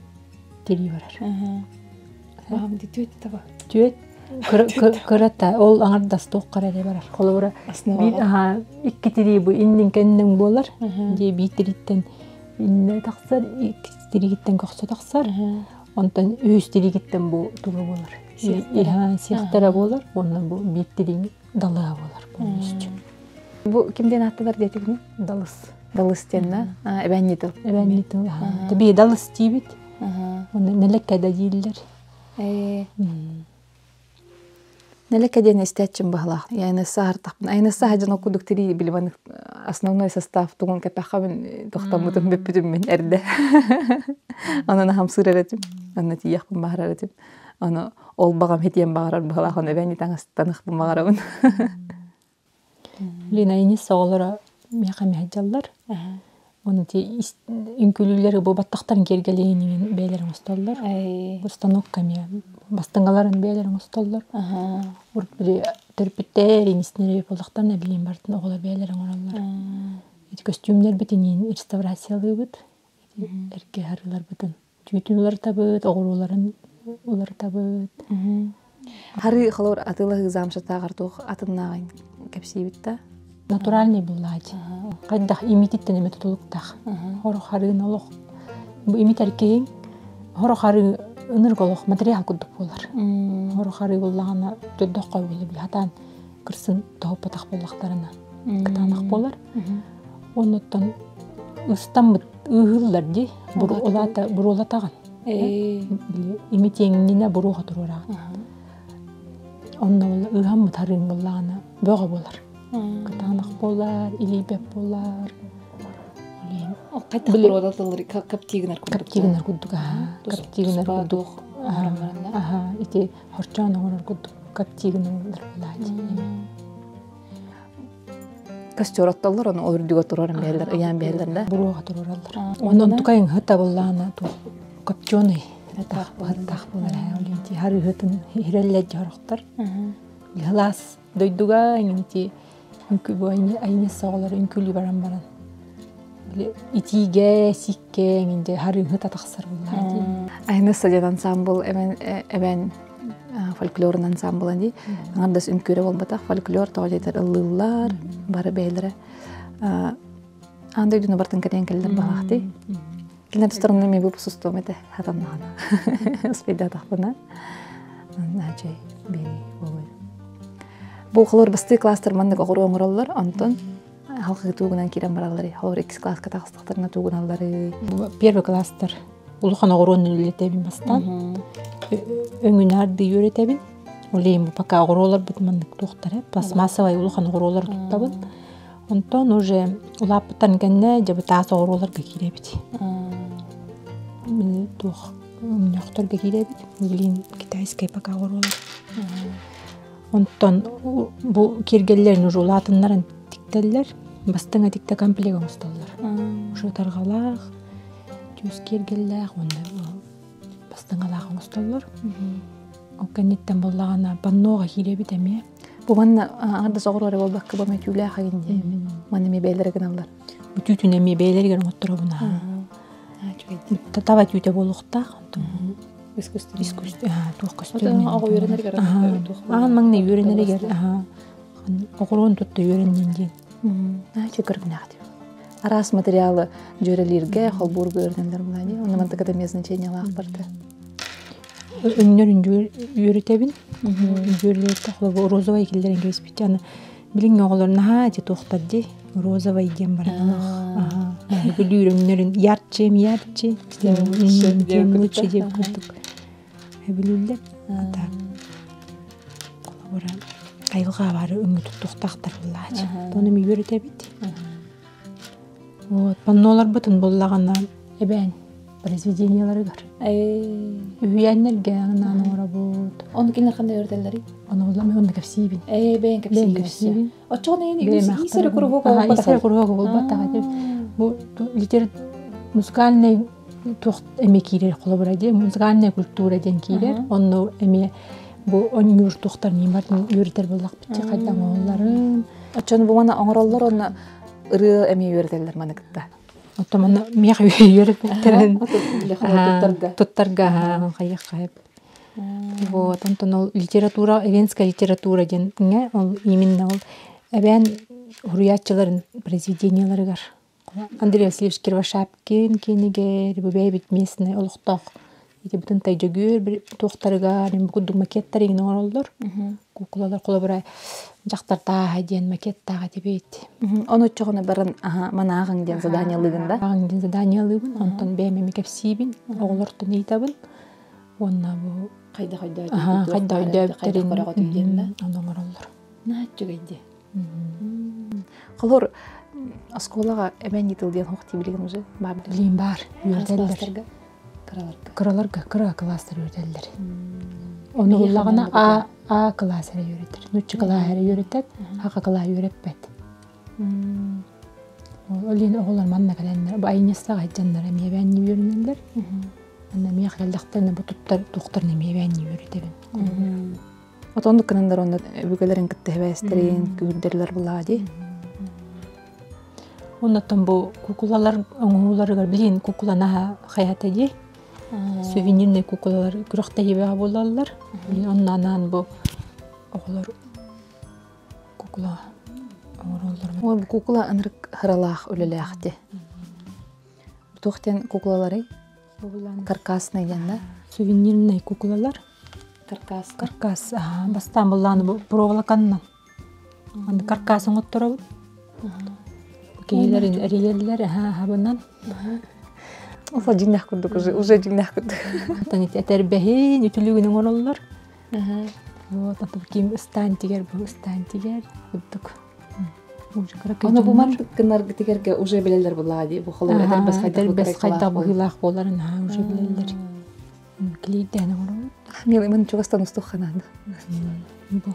тирии барар түөт таба түөт кырата ол аҥардас туоххар эрэ барар холобура икки тирии бу иннин кэннин буолар дии биир тирииттэн иннэ тахсар икки тириигиттэн көхсө тахсар онтон үһүс тириигиттэн бу туга буолар сиэхтэрэ буолар уонна бу биир тирииҥ далыа буолар полностью бу ким диэн ааттанар диэтигин далыс далыс диэн эбээнни тыл эбээнни тыл би далыс диибит уонна нэлэккэ да дииллэр Нэлэкэ диэн истээччим баһылаах. Айнесса хартахпын. Айнесса хаджан ол курдук тирии били основной состав тугун кэпэххабын тохтоммутум бүппүтүм мин эрдэ. Онон хамсыыр эретим. Онно тиийэхпин баҕарар этим. Ону ол баҕам хитиэн баҕарар баһылаах ону эбэни таҥастаныхпын баҕарабын. Лина Инесса оҕолоро миэхэ миһэдьаллар. Оны ти үҥкүүлүүлэр бу баттахтарын киэргэлиинин бэйэлэрин оҥостоллор. Установка эмиэ бастыҥаларын бэйэлэрин оҥостоллор. Урут били төрөппүттэр инистинэр буоллахтарына билигин барытын оҕолор бэйэлэрин оҥороллор. Ити көстүүмнэрбитин реставрациялыыбыт. Эргэ харыларбытын. Түүтүн уларытабыт, оҕуруоларын уларытабыт. Хары холор атыылаһыы замшатааҕар туох атыннааҕын кэпсиибит да? Натуральный буллаачы. Хайдах имититтэн эме тутулуктаах. Хоро харыын олох бу имитэр киһиҥ хоро хары ынырык олох материал курдук буолар. Хоро хары буллаҕына төрдөххө буолар хатаан кырсын тоһуппатах буоллахтарына кытаанах буолар. Оннуттан ыстаммыт ыыһыыллар дии улаата буруолатаҕын. Имитиэҥнинэ буруоха туруораҕын. Онно ыыһаммыт харыын буоллаҕына бөҕө буолар. Кытаанах буолар, илийбэт буолар. Хайдах буруолатыллар каптигынар курдук. Каптигынар курдук, аха. Каптигынар курдук. Аха, ити хорчоон оҥорор курдук каптигынар буолааччы. Костер оттоллор, ону ол үрдүгэ турар бэһэллэр, ыйаан бэһэллэр да. Буруоха турараллар. Онон тукайын хыта буллаана туох копченый таах таах буолар ол ити харыһытын хирэллэр дьорохтор. Лаас дойдуга ити үҥкүү бу айнесса оҕолор үҥкүүлүү баран баран итиигэ сикке эҥинде харыыһыта тахсар буллаа дии. Айнесса диэн ансамбл эбэн эбэн фольклорун ансамбла дии. Аҥардас үҥкүүрэ буолбатах фольклор тоҕо диэтэр ыллыыллар бары бэйэлэрэ аан дойдуну бартын кэтээн кэллэр баҕахтый. Кинилэр тустарынан эмиэ выпуск устуом этэ хатаннаҕына успейдаатахпына наачай биэрии буолуо. Бу холор бастыы класстар маннык оҕуруо оҥороллор, онтон халқы туугунан киирэн бараллар. Холор иккис класска таҕыстахтарына туугуналлары. Первый класстар улахан оҕуруону үлэтэбин бастаан. Өҥүн арды үөрэтэбин. Олейм пока оҕуруоларбыт маннык туохтара пластмассовай улахан оҕуруолар туттабын. Онтон уже улааппыттан кэннэ дьэ таас оҕуруоларга киирэбит. Мин туох мунньахтарга киирэбит. Блин, китайскай пока оҕуруолар. Онтон бу киэргэллэрин уже улаатыннаран тиктэллэр. Бастыҥа тикте комплект оҥостоллор. Уже тарҕалаах, түс киэргэллээх уонна бастыҥалаах оҥостоллор. Ол кэнниттэн буоллаҕына панноҕа киирэбит эмиэ. Бу манна аҥардас оҕуруо эрэ буолбакка бу эмиэ түүлээх агин дии. Манна эмиэ бэйэлэрэ гыналлар. Бу түүтүн эмиэ бэйэлэригэр оҥотторобун Таба түүтэ буолуохтаах. Искусственный. Искусственный. Туох көстөр. Оҕо үөрэнэригэр Аан маҥнай үөрэнэригэр оҕуруон тутта үөрэннин диэн. Чөкөргүнээх Араас материалы дьүөрэлииргэ, холбуурга үөрэнэллэр буолаа дии. Онно мантыка да эмиэ значениелаах барда. Өҥнөрүн үөрэтэбин. Дьүөрэлииргэ холобур розовай киллэрэн кэбиспит. Аны билиҥҥи оҕолор наһаа ити туохтар дии. Розовай диэн баран. Бүлүүр өҥнөрүн ярче, ярче, тем лучше диэн курдук бүлүүллэр. Так. Холобура айылҕа бары өҥү туттуохтаахтар буллаачы. Ону ми үөрэтэбит. Вот, панноларбытын буллаҕына эбээн произведениеларыгар. Үһүйээннэргэ анаан оҥоробут. Ону кинилэр ханна үөрэтэллэрий? Ону булла мен онно кэпсиибин. Ээ, бэйэн кэпсиибин. Оччоҕуна исэрэ куруһуок Исэрэ куруһуок буолбатах. Бу литер музыкальный туох эмиэ киирэр холобура диэн музыкальная культура диэн киирэр. Онно эмиэ бу онньуур туохтар ньыматын үөрэтэр буоллахпыт хайдах оҥоһулларын. Оччону бу мана оҥороллор онно ырыа эмиэ үөрэтэллэр маны кытта. Оттон манна миэхэ үөрэппиттэрин туттарга. Туттарга хайыахха Вот, онтон ол литература, эвенская литература диэн ол именно ол эбээн уруйааччыларын произведенияларыгар Андрей Васильевич Кривошапкин кинигэр бу бэйэбит местный олохтоох ити бүтүн тайдьөгүөр туохтарыгар бу курдук макеттар иҥин оҥороллор куукулалар холобура дьахтар тааһа диэн макеттаах этибит Ону оччоҕуна баран манааҕыҥ диэн заданиелыыгын да? Ааҕыҥ диэн заданиелыыбын онтон бэйэм эмиэ кэпсиибин оҕолортон ыйытабын уонна бу хайдах хайдах өйдөөбүттэрин ону оҥороллор Нааччыгай дии. Холор оскуолаҕа эбэн итил диэн хоох тиибилигин уже баар Билиим баар үөрэтэллэр. Кыраларга. Кыраларга кыра класстар үөрэтэллэр. Ону буллаҕына А А класс эрэ үөрэтэр. Нучча класс эрэ үөрэтэр, хака класс үөрэппэт. Ол иһин оҕолор манна кэлэннэр, бу айньассаҕа сылдьаннар эмиэ эбээнни үөрэнэллэр. Манна эмиэ кэллэхтэринэ бу туттар туохтарын эмиэ эбээнни үөрэтэбин. Отоннук гынаннар онно өбүгэлэрин кытта хэбээстэрин күүрдэллэр булаа дии. Оннуттан бу кукулалар оҥоһууларыгар билин кукуланаһа хайата дии. Сувенирный куклалар күрэхтэһиибэҕэ буолаллар. Онно анаан бу оҕолор кукла оҥороллор. Ой, бу кукла ынырык ыралаах үлэлээхти. Туох диэн куклаларый? Каркасный диэн да? Сувенирный куклалар. Каркас. Каркас. Бастаан буллааны бу проволоканнан. Аны каркас оҥотторобут. Киһилэрин эрийэллэр, аһабынан. Ол дьиҥнээх курдук уже, уже дьиҥнээх курдук. Оттон ити этэрбэһин, үтүлүгүн оҥороллор. Вот, аты ким ыстаан тигэр, бу ыстаан тигэр курдук. Ону бу мантык гынаргытыгерге уже билэллэр булаа дии. Бу холобур этэрбэс хайдах этэрбэс хайдах быһыылаах буоларын уже билэллэр. Клейдээн оҥоробут. Милый, мын чугастан устух ханаан. Бу.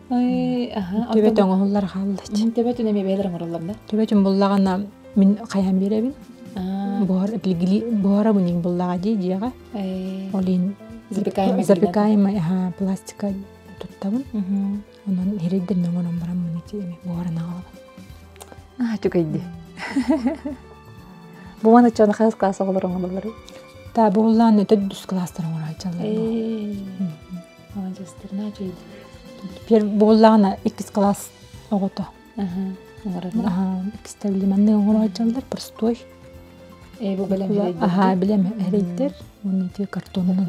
Ай, аха. Төбөт оҥоһуллар хааллач. Төбөтүн эми бэйэлэр оҥороллор да? Төбөтүн буллаҕына мин хайаан биэрэбин. Буһар буһара бунин буллаҕа дии дьиэҕэ. Ол иһин запекаемый пластика туттабын. Онон иһирийдэрин оҥорон бараммын ити эми буһаран аҕалабын. Аа, түгэйди. Бу маны чону хас класс оҕолор оҥороллору? Та буоллаан төрдүс класстар оҥорооччалар. Молодецтар, наачый. Буоллаҕына иккис класс оҕото. Оҥорор. Иккистэ билим оҥорооччаллар простой. Э, бу бэлэм Аха, билем эрэйдер. Уонна ити картонунан.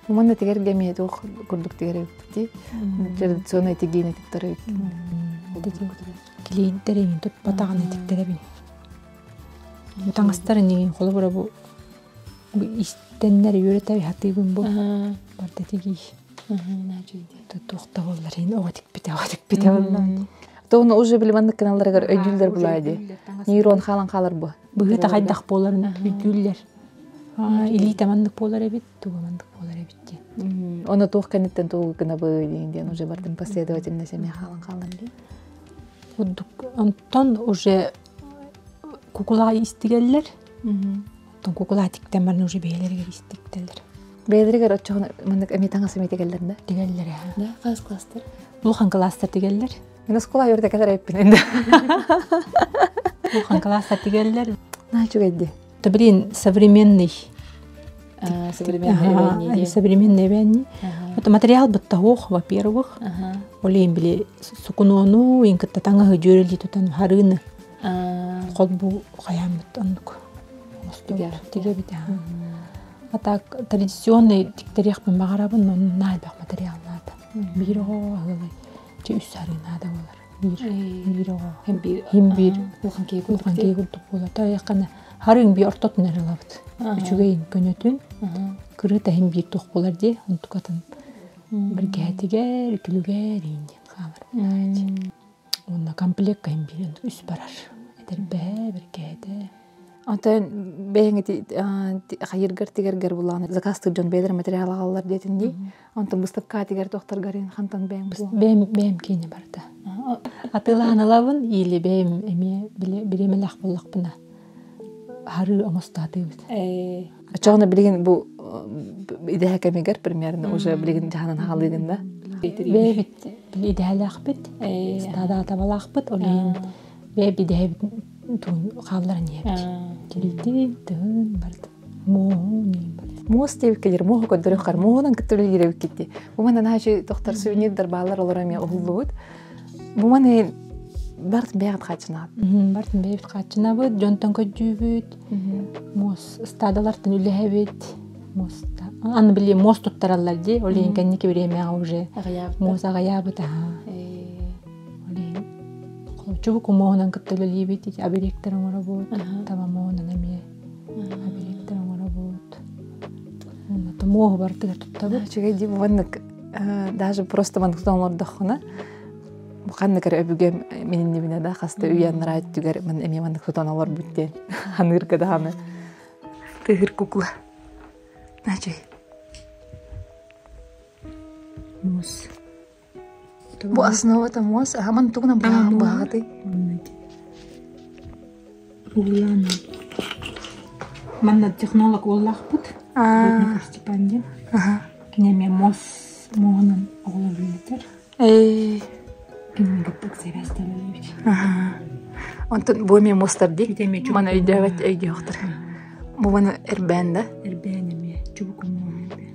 Манна тигэргэ эмиэ туох курдук тигэр эбиппити. Традиционный тигиини туттар эбит. Клиенттэр эҥин туппатаҕына тиктэрэбин. Таҥастар эҥин холобура бу истэннэр үөрэтэ хатыыбын бу барда тигии. Туохта буоллар иһин оҕо тикпитэ оҕо тикпитэ буолла. Тоҕуна уже били маннык гыналларыгар өйдүүллэр булаа дии. Нейрон хаалан хаалар бу. Быһыыта хайдах буоларын өйдүүллэр. Илиитэ маннык буолар эбит, туга маннык буолар эбит диэн. Оны туох кэнниттэн тугу гынабы диэн диэн уже бардым последовательно эмиэ хаалан хаалан дии. Курдук онтон уже кукулаа истигэллэр. Оттон кукулаа тиктэн баран уже бэйэлэригэр истиктэллэр. Бэйэлэригэр оччоҕуна маннык эмиэ таҥас эмиэ тигэллэр да? Тигэллэр ээ. Да, хас класстар? Улахан класстар тигэллэр. Мин оскуола үөрдэ кэлэр эппин инде. Улахан класстар тигэллэр. На үчүгэй Да блин, современный. Современный Современный эбээнни. Это материал быттаһуох, во-первых. Ол иһин били сукунуону, иин кытта таҥаһы дьүөрэлии тутан харыыны. Холбуу хайааммыт оннук. Тигэбит. А так традиционный тиктэриэхпин баҕарабын, онно наайбах материал наада. Биир оҕо аһылай, чэ үс сарыы наада буолар. Биир биир оҕо. Хим биир Хим биир улахан киһи улахан киһи курдук буолар. Тайаххана харыын биир ортотун эрэ ылабыт. Үчүгэйин көнөтүн, кырыыта иһин биир туох буолар дии, онтукатын биргээтигэр, үтүлүгэр иин диэн хаалар. Уонна комплектка иһин биир үс барар. Этэрбэһэ, биргээтэ. Онтон бэйэҥ ити хайыргар тигэргэр булааны заказтыыр дьон бэйэлэр материал аҕаллар диэтин дии. Онтон выставка тигэр тохторгарын хантан бэйэм Бэйэм бэйэм киинэ барда. Атыылаан ылабын или бэйэм эмиэ бириэмэлээх буоллахпына харыы оҥостоотуубут. Очоҕуна билигин бу идэһэ кэмигэр примерно уже билигин дьаһанан хаалыыгын да? Бэйэбит идэһэлээхпит, стада табалаахпыт, ол иһин бэйэбит идэһэбит туун хаалларан иһэбит. Тилитин, тыһын барыта. Муоһун барыта. Муос диэбиккэ муоһу көрдөрүөххэр муоһунан кытта үлэлиирэбиккитти. Бу манна наһаа тохтор сувенирдар бааллар олор эмиэ уһуллубут. Бу маны бартын бэйэҕит хааччынаҕыт. Бартын бэйэбит хааччынабыт, дьонтон көрдүүбүт, муос ыстаадалартан үлэһэбит. Муос аны били муос туттараллар дии, ол иһин кэнники бириэмэҕэ уже муос аҕыйаабыт аһаа. Ол иһин чубуку муоһунан кытта үлэлиибит, ити абириктер оҥоробут, таба муоһунан эмиэ абириктер оҥоробут. Онно муоһу барытыгар туттабыт. Үчүгэй дии бу маннык даже просто маннык тутан олордоххуна ханнык эрэ өбүгэм мининнибинэ да хаста үйэннара өттүгэр мин эмиэ маннык тутан олорбут диэн ханыырга даҕаны тыһыр кукла Начай. Муос. Бу основата муос, аман тугунан быһаҕын быһаҕытый? Углана. Манна технолог уоллаахпыт. Плотников Степан диэн. Кини эмиэ муос муоһунан оҕолор үлэлэтэр. Кинини кытта сибээстэлэлэбит. Онтон бу эмиэ муостар дии. Маны өйдөөбөт өйдүөхтэр. Бу маны эрбээн да? Эрбээн эмиэ, чубукумуон эрбээн.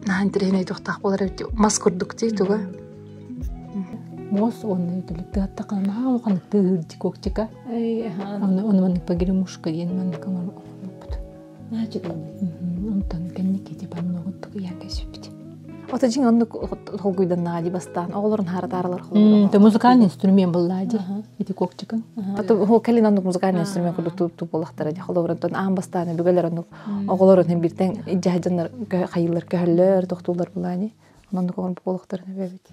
Наһаа интэриэһинэй туохтаах буолар эбит мас курдук дии туга? Муос уонна үтүлүк тыаттахына наһаа улаханнык тыаһыыр кокчика. Оны оны маннык погремушка диэн маннык оҥорбуппут. Онтон кэнники ити панногуттук ыйаан кэсиппит. Ото дьиҥ оннук толкуйданнаҕа дии бастаан оҕолорун хааратааралар Это музыкальный инструмент была ди ити кокчикан. Ото кэлин оннук музыкальный инструмент курдук туп буоллахтара ди холобурунтан аан бастаан өбүгэлэр оннук оҕолорун биртэн дьаһдьаннар хайыллар көһөллөр тохтууллар булаани оннук оҕон буоллахтарын эбэбит.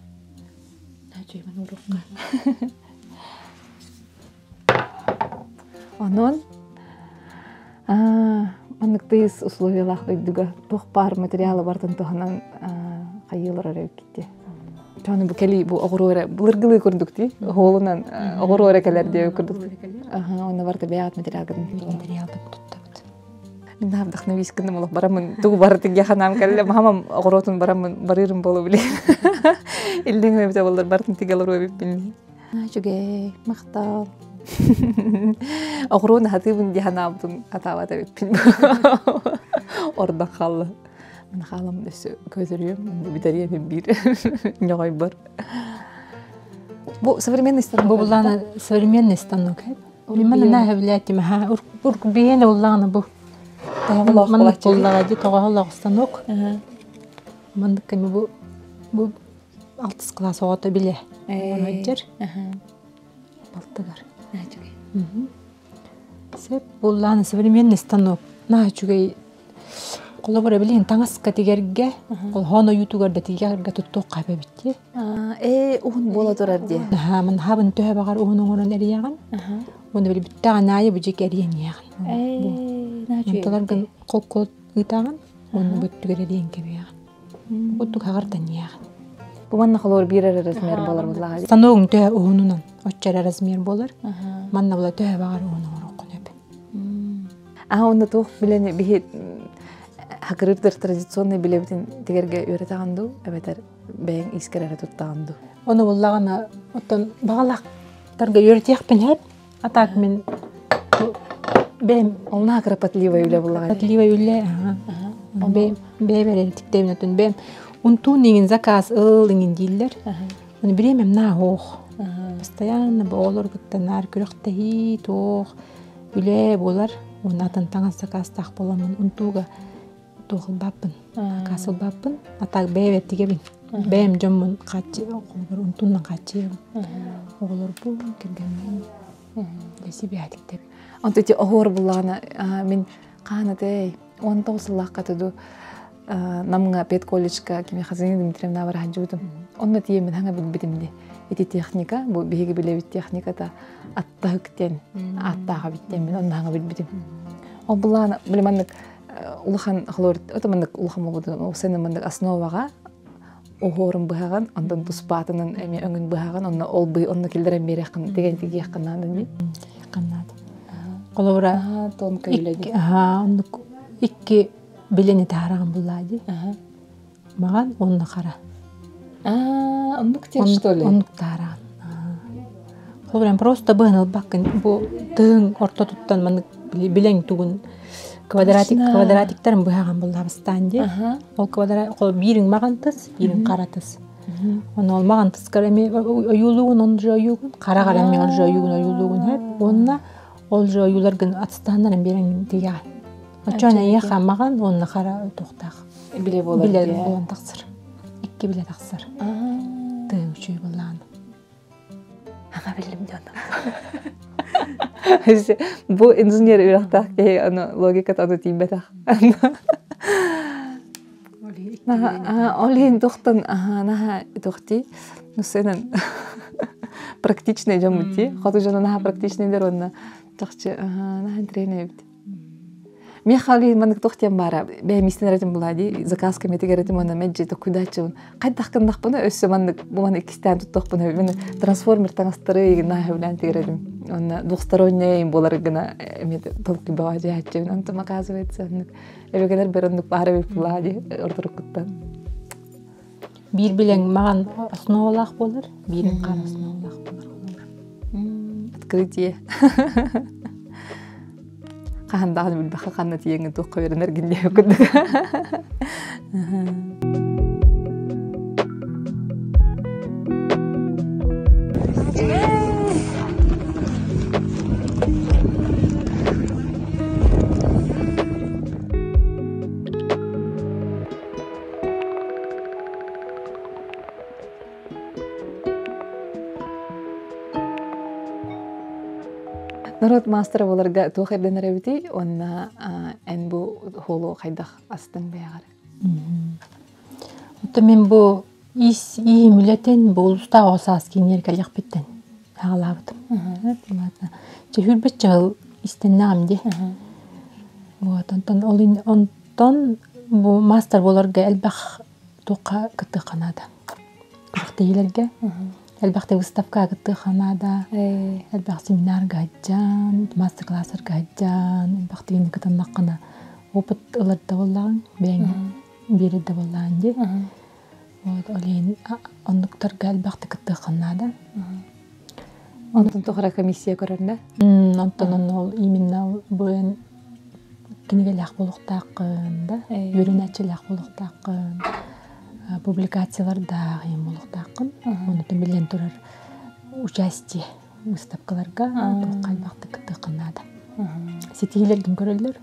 Онон маннык тыйыс условиялаах дойдуга туох баар материалы барытын туһанан хайыылар эрэ эбиккит Чону бу кэлии бу оҕуруо эрэ былыргылыы курдук дии оһуолунан оҕуруо эрэ кэлэр диэбит курдук онно барыта бэйэҕит материалгытын материалбыт туттабыт Мин наһаа вдохновись гынным олох бараммын тугу барытын ханаам кэллэ мамам оҕуруотун бараммын барыырым буолу билин иллиҥ эбитэ буоллар барытын тигэ олоруо эбиппин үчүгэй махтал оҕуруон аһатыыбын дии санаабытын хатаабат эбиппин ордон хаалла мин хаалам өссө көтөрүөм бүтэриэм биир ньоҕойбор бу современный станок бу буллаана современный станок Мин наһаа сөбүлээтим аһаа урк биһиэнэ уллаҕына бу маннык буоллаҕа дии тоҕоһолоох станок маннык кэми бу бу алтыс кылаас оҕото билэ оҥоһуйдьар балтыгар сөп буллаана современный станок наһаа үчүгэй холобура билигин таҥаска тигэргэ холоон ойуутугар да тигэргэ туттуохха эбит дии Ээ, уһун буола турар дии. Аһаа, манхабын төһө баҕар уһун оҥорон эрийэҕин. Уонна били бүттэҕин аайы бу дьиэкэ эрийэн иһэҕин. Онтуларгын холкуот ыытаҕын уонна бүттүгэр эрийэн кэбиһэҕин. Курдук хаҕартан иһэҕин. Бу манна холоор биир эрэ размер буолар буоллаҕа. Станогуҥ төһө уһунунан оччо эрэ размер буолар. Манна була төһө баҕар уһун оҥоруоххун сөп. Аа, онно туох билэн биһи хакырыырдар традиционный билэбитин тигэргэ үөрэтаҕын дуу эбэтэр бэйэҥ искэр эрэ туттаҕын дуу? Ону буллаҕына оттон баҕалаахтарга үөрэтиэхпин сөп. А так мин бэйэм Олна кропотливая үлэ буллаҕа. Кропотливая үлэ, бэйэм бэйэм эрэ тиктэбин оттон бэйэм унтуун иҥин заказ ыл иҥин дииллэр. Оны бириэмэм наа оох. Постоянно бу оҕолор кытта наар күрэхтэһии, туох үлэ буолар. Уонна атын таҥас заказтаах буоламмын унтууга туох ылбаппын, заказ ылбаппын. А так бэйэбэр тигэбин. Бэйэм дьоммун хааччы оҕолор унтуунан хааччыйабын. Оҕолорбун, кэргэммин лэсибээтиктэбин. Онто ити оһуор буллаҕына мин хаан этэй 19 сыллаахха туду Намҥа педколледжка кими Хазина Дмитриевна бараһадьыбытым. Онно тиийэммин хаҥа билбитим ди. Ити техника, бу биһиги билэбит техниката аттаһык диэн ааттааҕа бит диэн мин онно хаҥа билбитим. Ол булаана били маннык улахан холор ото маннык улахан болбутун ол сен маннык основаҕа оһуорун быһаҕын онтон туспаатынан эмиэ өҥүн быһаҕын онно ол бый онно киллэрэн биэриэххин деген тигиэххин наада дии наада холобура тонко үлэ оннук икки билини таараҕын буллаа дии маҕан уонна хара оннук тиэр что ли оннук таараҕын холобура просто быһан ылбаккын бу тыһыҥ ортотуттан маннык билэҥ тугун квадратик квадратиктарын быһаҕан буллаабыстаан дии ол квадрат биириҥ маҕан тыс биириҥ хара тыс Ону ол маҕан тыскар эми ойуулугун он же ойуугун хараҕар эми ол же ойуугун ойуулугун хэп уонна ол же ойууларгын ацтааннарын биэрэҥ тигэҕин Оччоон эйиэхэ маҕан уонна хара туохтаах биле буолар биле буолан тахсар икки биле тахсар тыаҥ үчүгэй буоллаҕына Аха биллим дьон. Бу инженер үрэхтээх киһи аны логиката аны тиийбэтэх. Ол иһин тухтан наһаа тухти ну сенен практичный дьоммут дии. Хоту дьоно наһаа практичныйдар уонна чахчы наһаа интэриэһинэй эбит. Миэхэ ол иһин маннык туох диэн баара бэйэм истэн эрэтим булаа дии заказка мэтигэр этим уонна мэлдьи токуйдааччыбын хайдах гыннахпына өссө маннык бу маны иккистээн туттуохпун мин трансформер таҥастары наһаа сөбүлээн тигэрэрим уонна двухсторонняя им буолар гына эмиэ толкуйбаҕа дьиһээччибин онтум оказывается оннук өбүгэлэр бэр оннук баара эбит булаа дии ордоруккуттан биир билэҥ маҕан основалаах буолар биирин хара основалаах буолар открытие. Хаһан даҕаны билбэххэ ханна тиийэҥҥин туохха үөрэнэргин диэбит курдук. Норуот маастара буоларга туох ирдэнэр эбитий уонна эн бу хуолу хайдах астыҥ бэйэҕэр? Оттон мин бу ис иим үлэтин бу улуустаах оҕо саас киинигэр кэлиэхпиттэн саҕалаабытым. Чөһүүрбэт чаһыл истэннэҕим дии. Вот онтон ол онтон бу маастар буоларга элбэх туохха кыттыахха наада. Күрэхтэһиилэргэ элбэхтэ выставкаҕа кыттыахха наада, элбэх семинарга сылдьан, мастер-класстарга сылдьан, элбэх тигини кытыннаххына опыт ылар да буоллаҕыҥ, бэйэҥ биэрэр да буоллаҕыҥ дии. Вот ол иһин оннуктарга элбэхтэ кыттыахха наада. Онтон тоҕо эрэ комиссия көрөр да? Онтон онно ол именно бу эн кинигэлээх буолуохтааххын да, үөрэнээччилээх буолуохтааххын, публикациялардаах ийэм буолуохтааххын. Онтон биллэн турар участие выставкаларга туохха элбэхтик кыттыаххын наада. Ситиһиилэргин көрөллөр.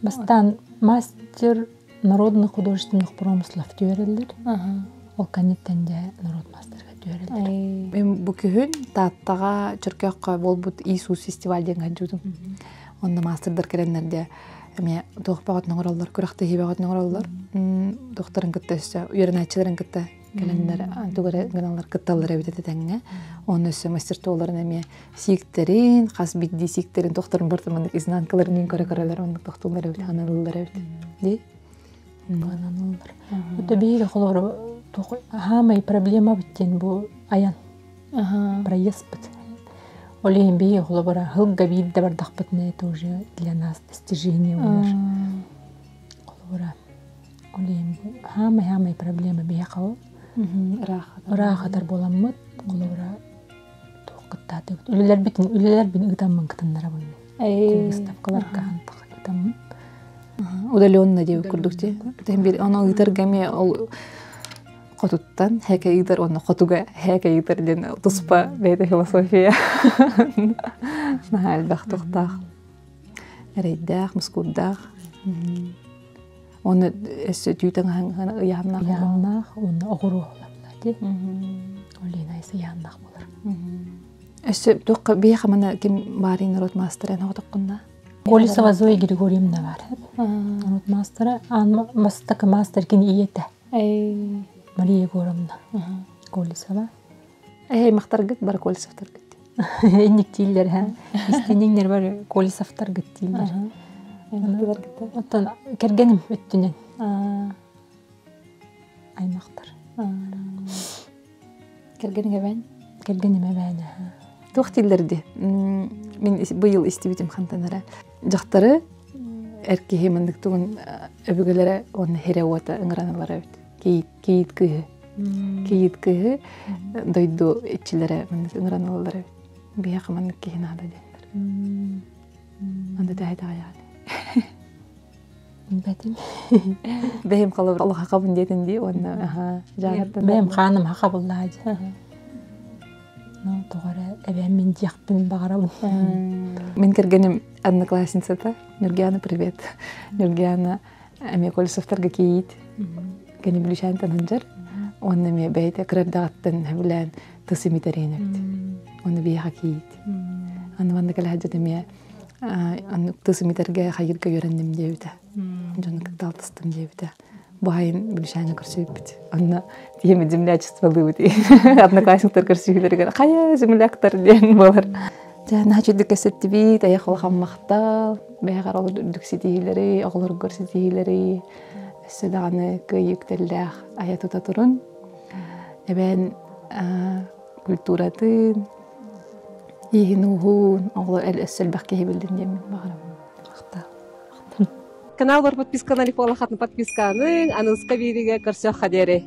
Бастаан мастер народных художественных промыслов түһэрэллэр. Ол кэнниттэн дьэ народ мастерга түһэрэллэр. Мен бу күһүн Тааттаҕа Чөркөөххө буолбут Иисус фестиваль диэн хадьуудум. Онно мастердар кэлэннэр дьэ эмиэ туох бөҕөтүн оҥороллор, күрэхтэһии бөҕөтүн оҥороллор. Туохтарын кытта өссө үөрэнээччилэрин кытта кэлэннэр тугу эрэ гыналлар кытталлар эбит этэ тэҥҥэ. Онно өссө мастерстволарын эмиэ сииктэрин, хас биирдии сииктэрин тохторун барыта маннык изнанкаларын көрө-көрөлөр оннук тохтууллар эбит, ханалыллар эбит. Дии? Ханалыллар. Это биһиги холобура хаамай проблема диэн бу айан проездпыт. Ол иһин биһиги холобура сылга биирдэ бардахпытына это уже для нас достижение буолар. Холобура ол иһин хаамай-хаамай проблема биһиэхэ ол. Ыраахатар буоламмыт холобура туох кыттаатыбыт үлэлэрбитин үлэлэрбин ыытаммын кытыннарабын мин выставкаларга ыытаммын удаленно диэбит курдук дии бир ону ыытарга эмиэ ол хотуттан хэкэ ыытар уонна хотуга хэкэ ыытар диэн туспа бэйэтэ философия наһаа элбэх туохтаах эрэйдээх мускуурдаах Оны өссө түү таҥаһын ыйаһымнаах ыйаһымнаах уонна оҕуруо дии. Олена ыйаһымнаах буолар. Өссө туохха биһиэхэ мана ким баарый народ маастара эн оҕотоххунна? Колесова Зоя Григорьевна бар. Народ маастара, аан бастакы маастар кини ийэтэ. Мария Егоровна Колесова. Эһэй махтаргыт бар Колесовтаргыт. Инник дииллэр һэ. Истинниҥнэр бар Колесовтаргыт дииллэр. Оттон кэргэним өттүнэн аймахтар. Кэргэниҥ эбээн? Кэргэним эбээн Туох дииллэр дии? Мин быйыл истибитим хантан эрэ. Дьахтары эр киһи маннык тугун өбүгэлэрэ уонна хирэ уота ыҥыран ылар эбит. Кийиит кыыһы. Кийиит кыыһы дойду иччилэрэ маннык ыҥыран ылаллар эбит. Биһиэхэ маннык киһи наада диэннэр. Анда тэһэ-тэҕэйэҕин. Билбэтим. Бэйэм холобур олох хахабын диэтин дии уонна аха жаагаттан Бэйэм хааным хахабыллаа дии. Ну, тоҕо эрэ эбээм мин диэхпин баҕарабын. Мин кэргэним одноклассницата Нюргиана, привет. Нюргиана эмиэ Колесовтарга кийиит. Кини Бүлүүчээнтэн сылдьар. Уонна эмиэ бэйэтэ кыра эрдэҕиттэн сөбүлээн тыс имитэриэн эбит. Уонна биһиэхэ кийиит. Аны манна кэлэ сылдьан эмиэ аны тыс имитэргэ хайырга үөрэнним диэбитэ. Дьону кытта алтыстым диэбитэ. Бу айын Бүлүүчээҥҥэ көрсүбүппүт. Онно тиэмэ землячестволыыбыт. Одноклассниктар көрсүһүүлэригэр хайа земляктар диэн буолар. Дьэ, наһаа үчүгдүк кэпсэттибит, айах улахан махтал, бэйэҕэр ол үрдүк ситиһиилэри, оҕолоргор ситиһиилэри, өссө даҕаны кыайыы үктэллээх айа тута турун. Эбээн культуратын, ииһин-ууһун, оҕолор өссө элбэх киһи биллин диэммин баҕарабын. Махтал. Канал бар подписканы лихолахатын подписканы, аныска бииригэ көрсөх хадери.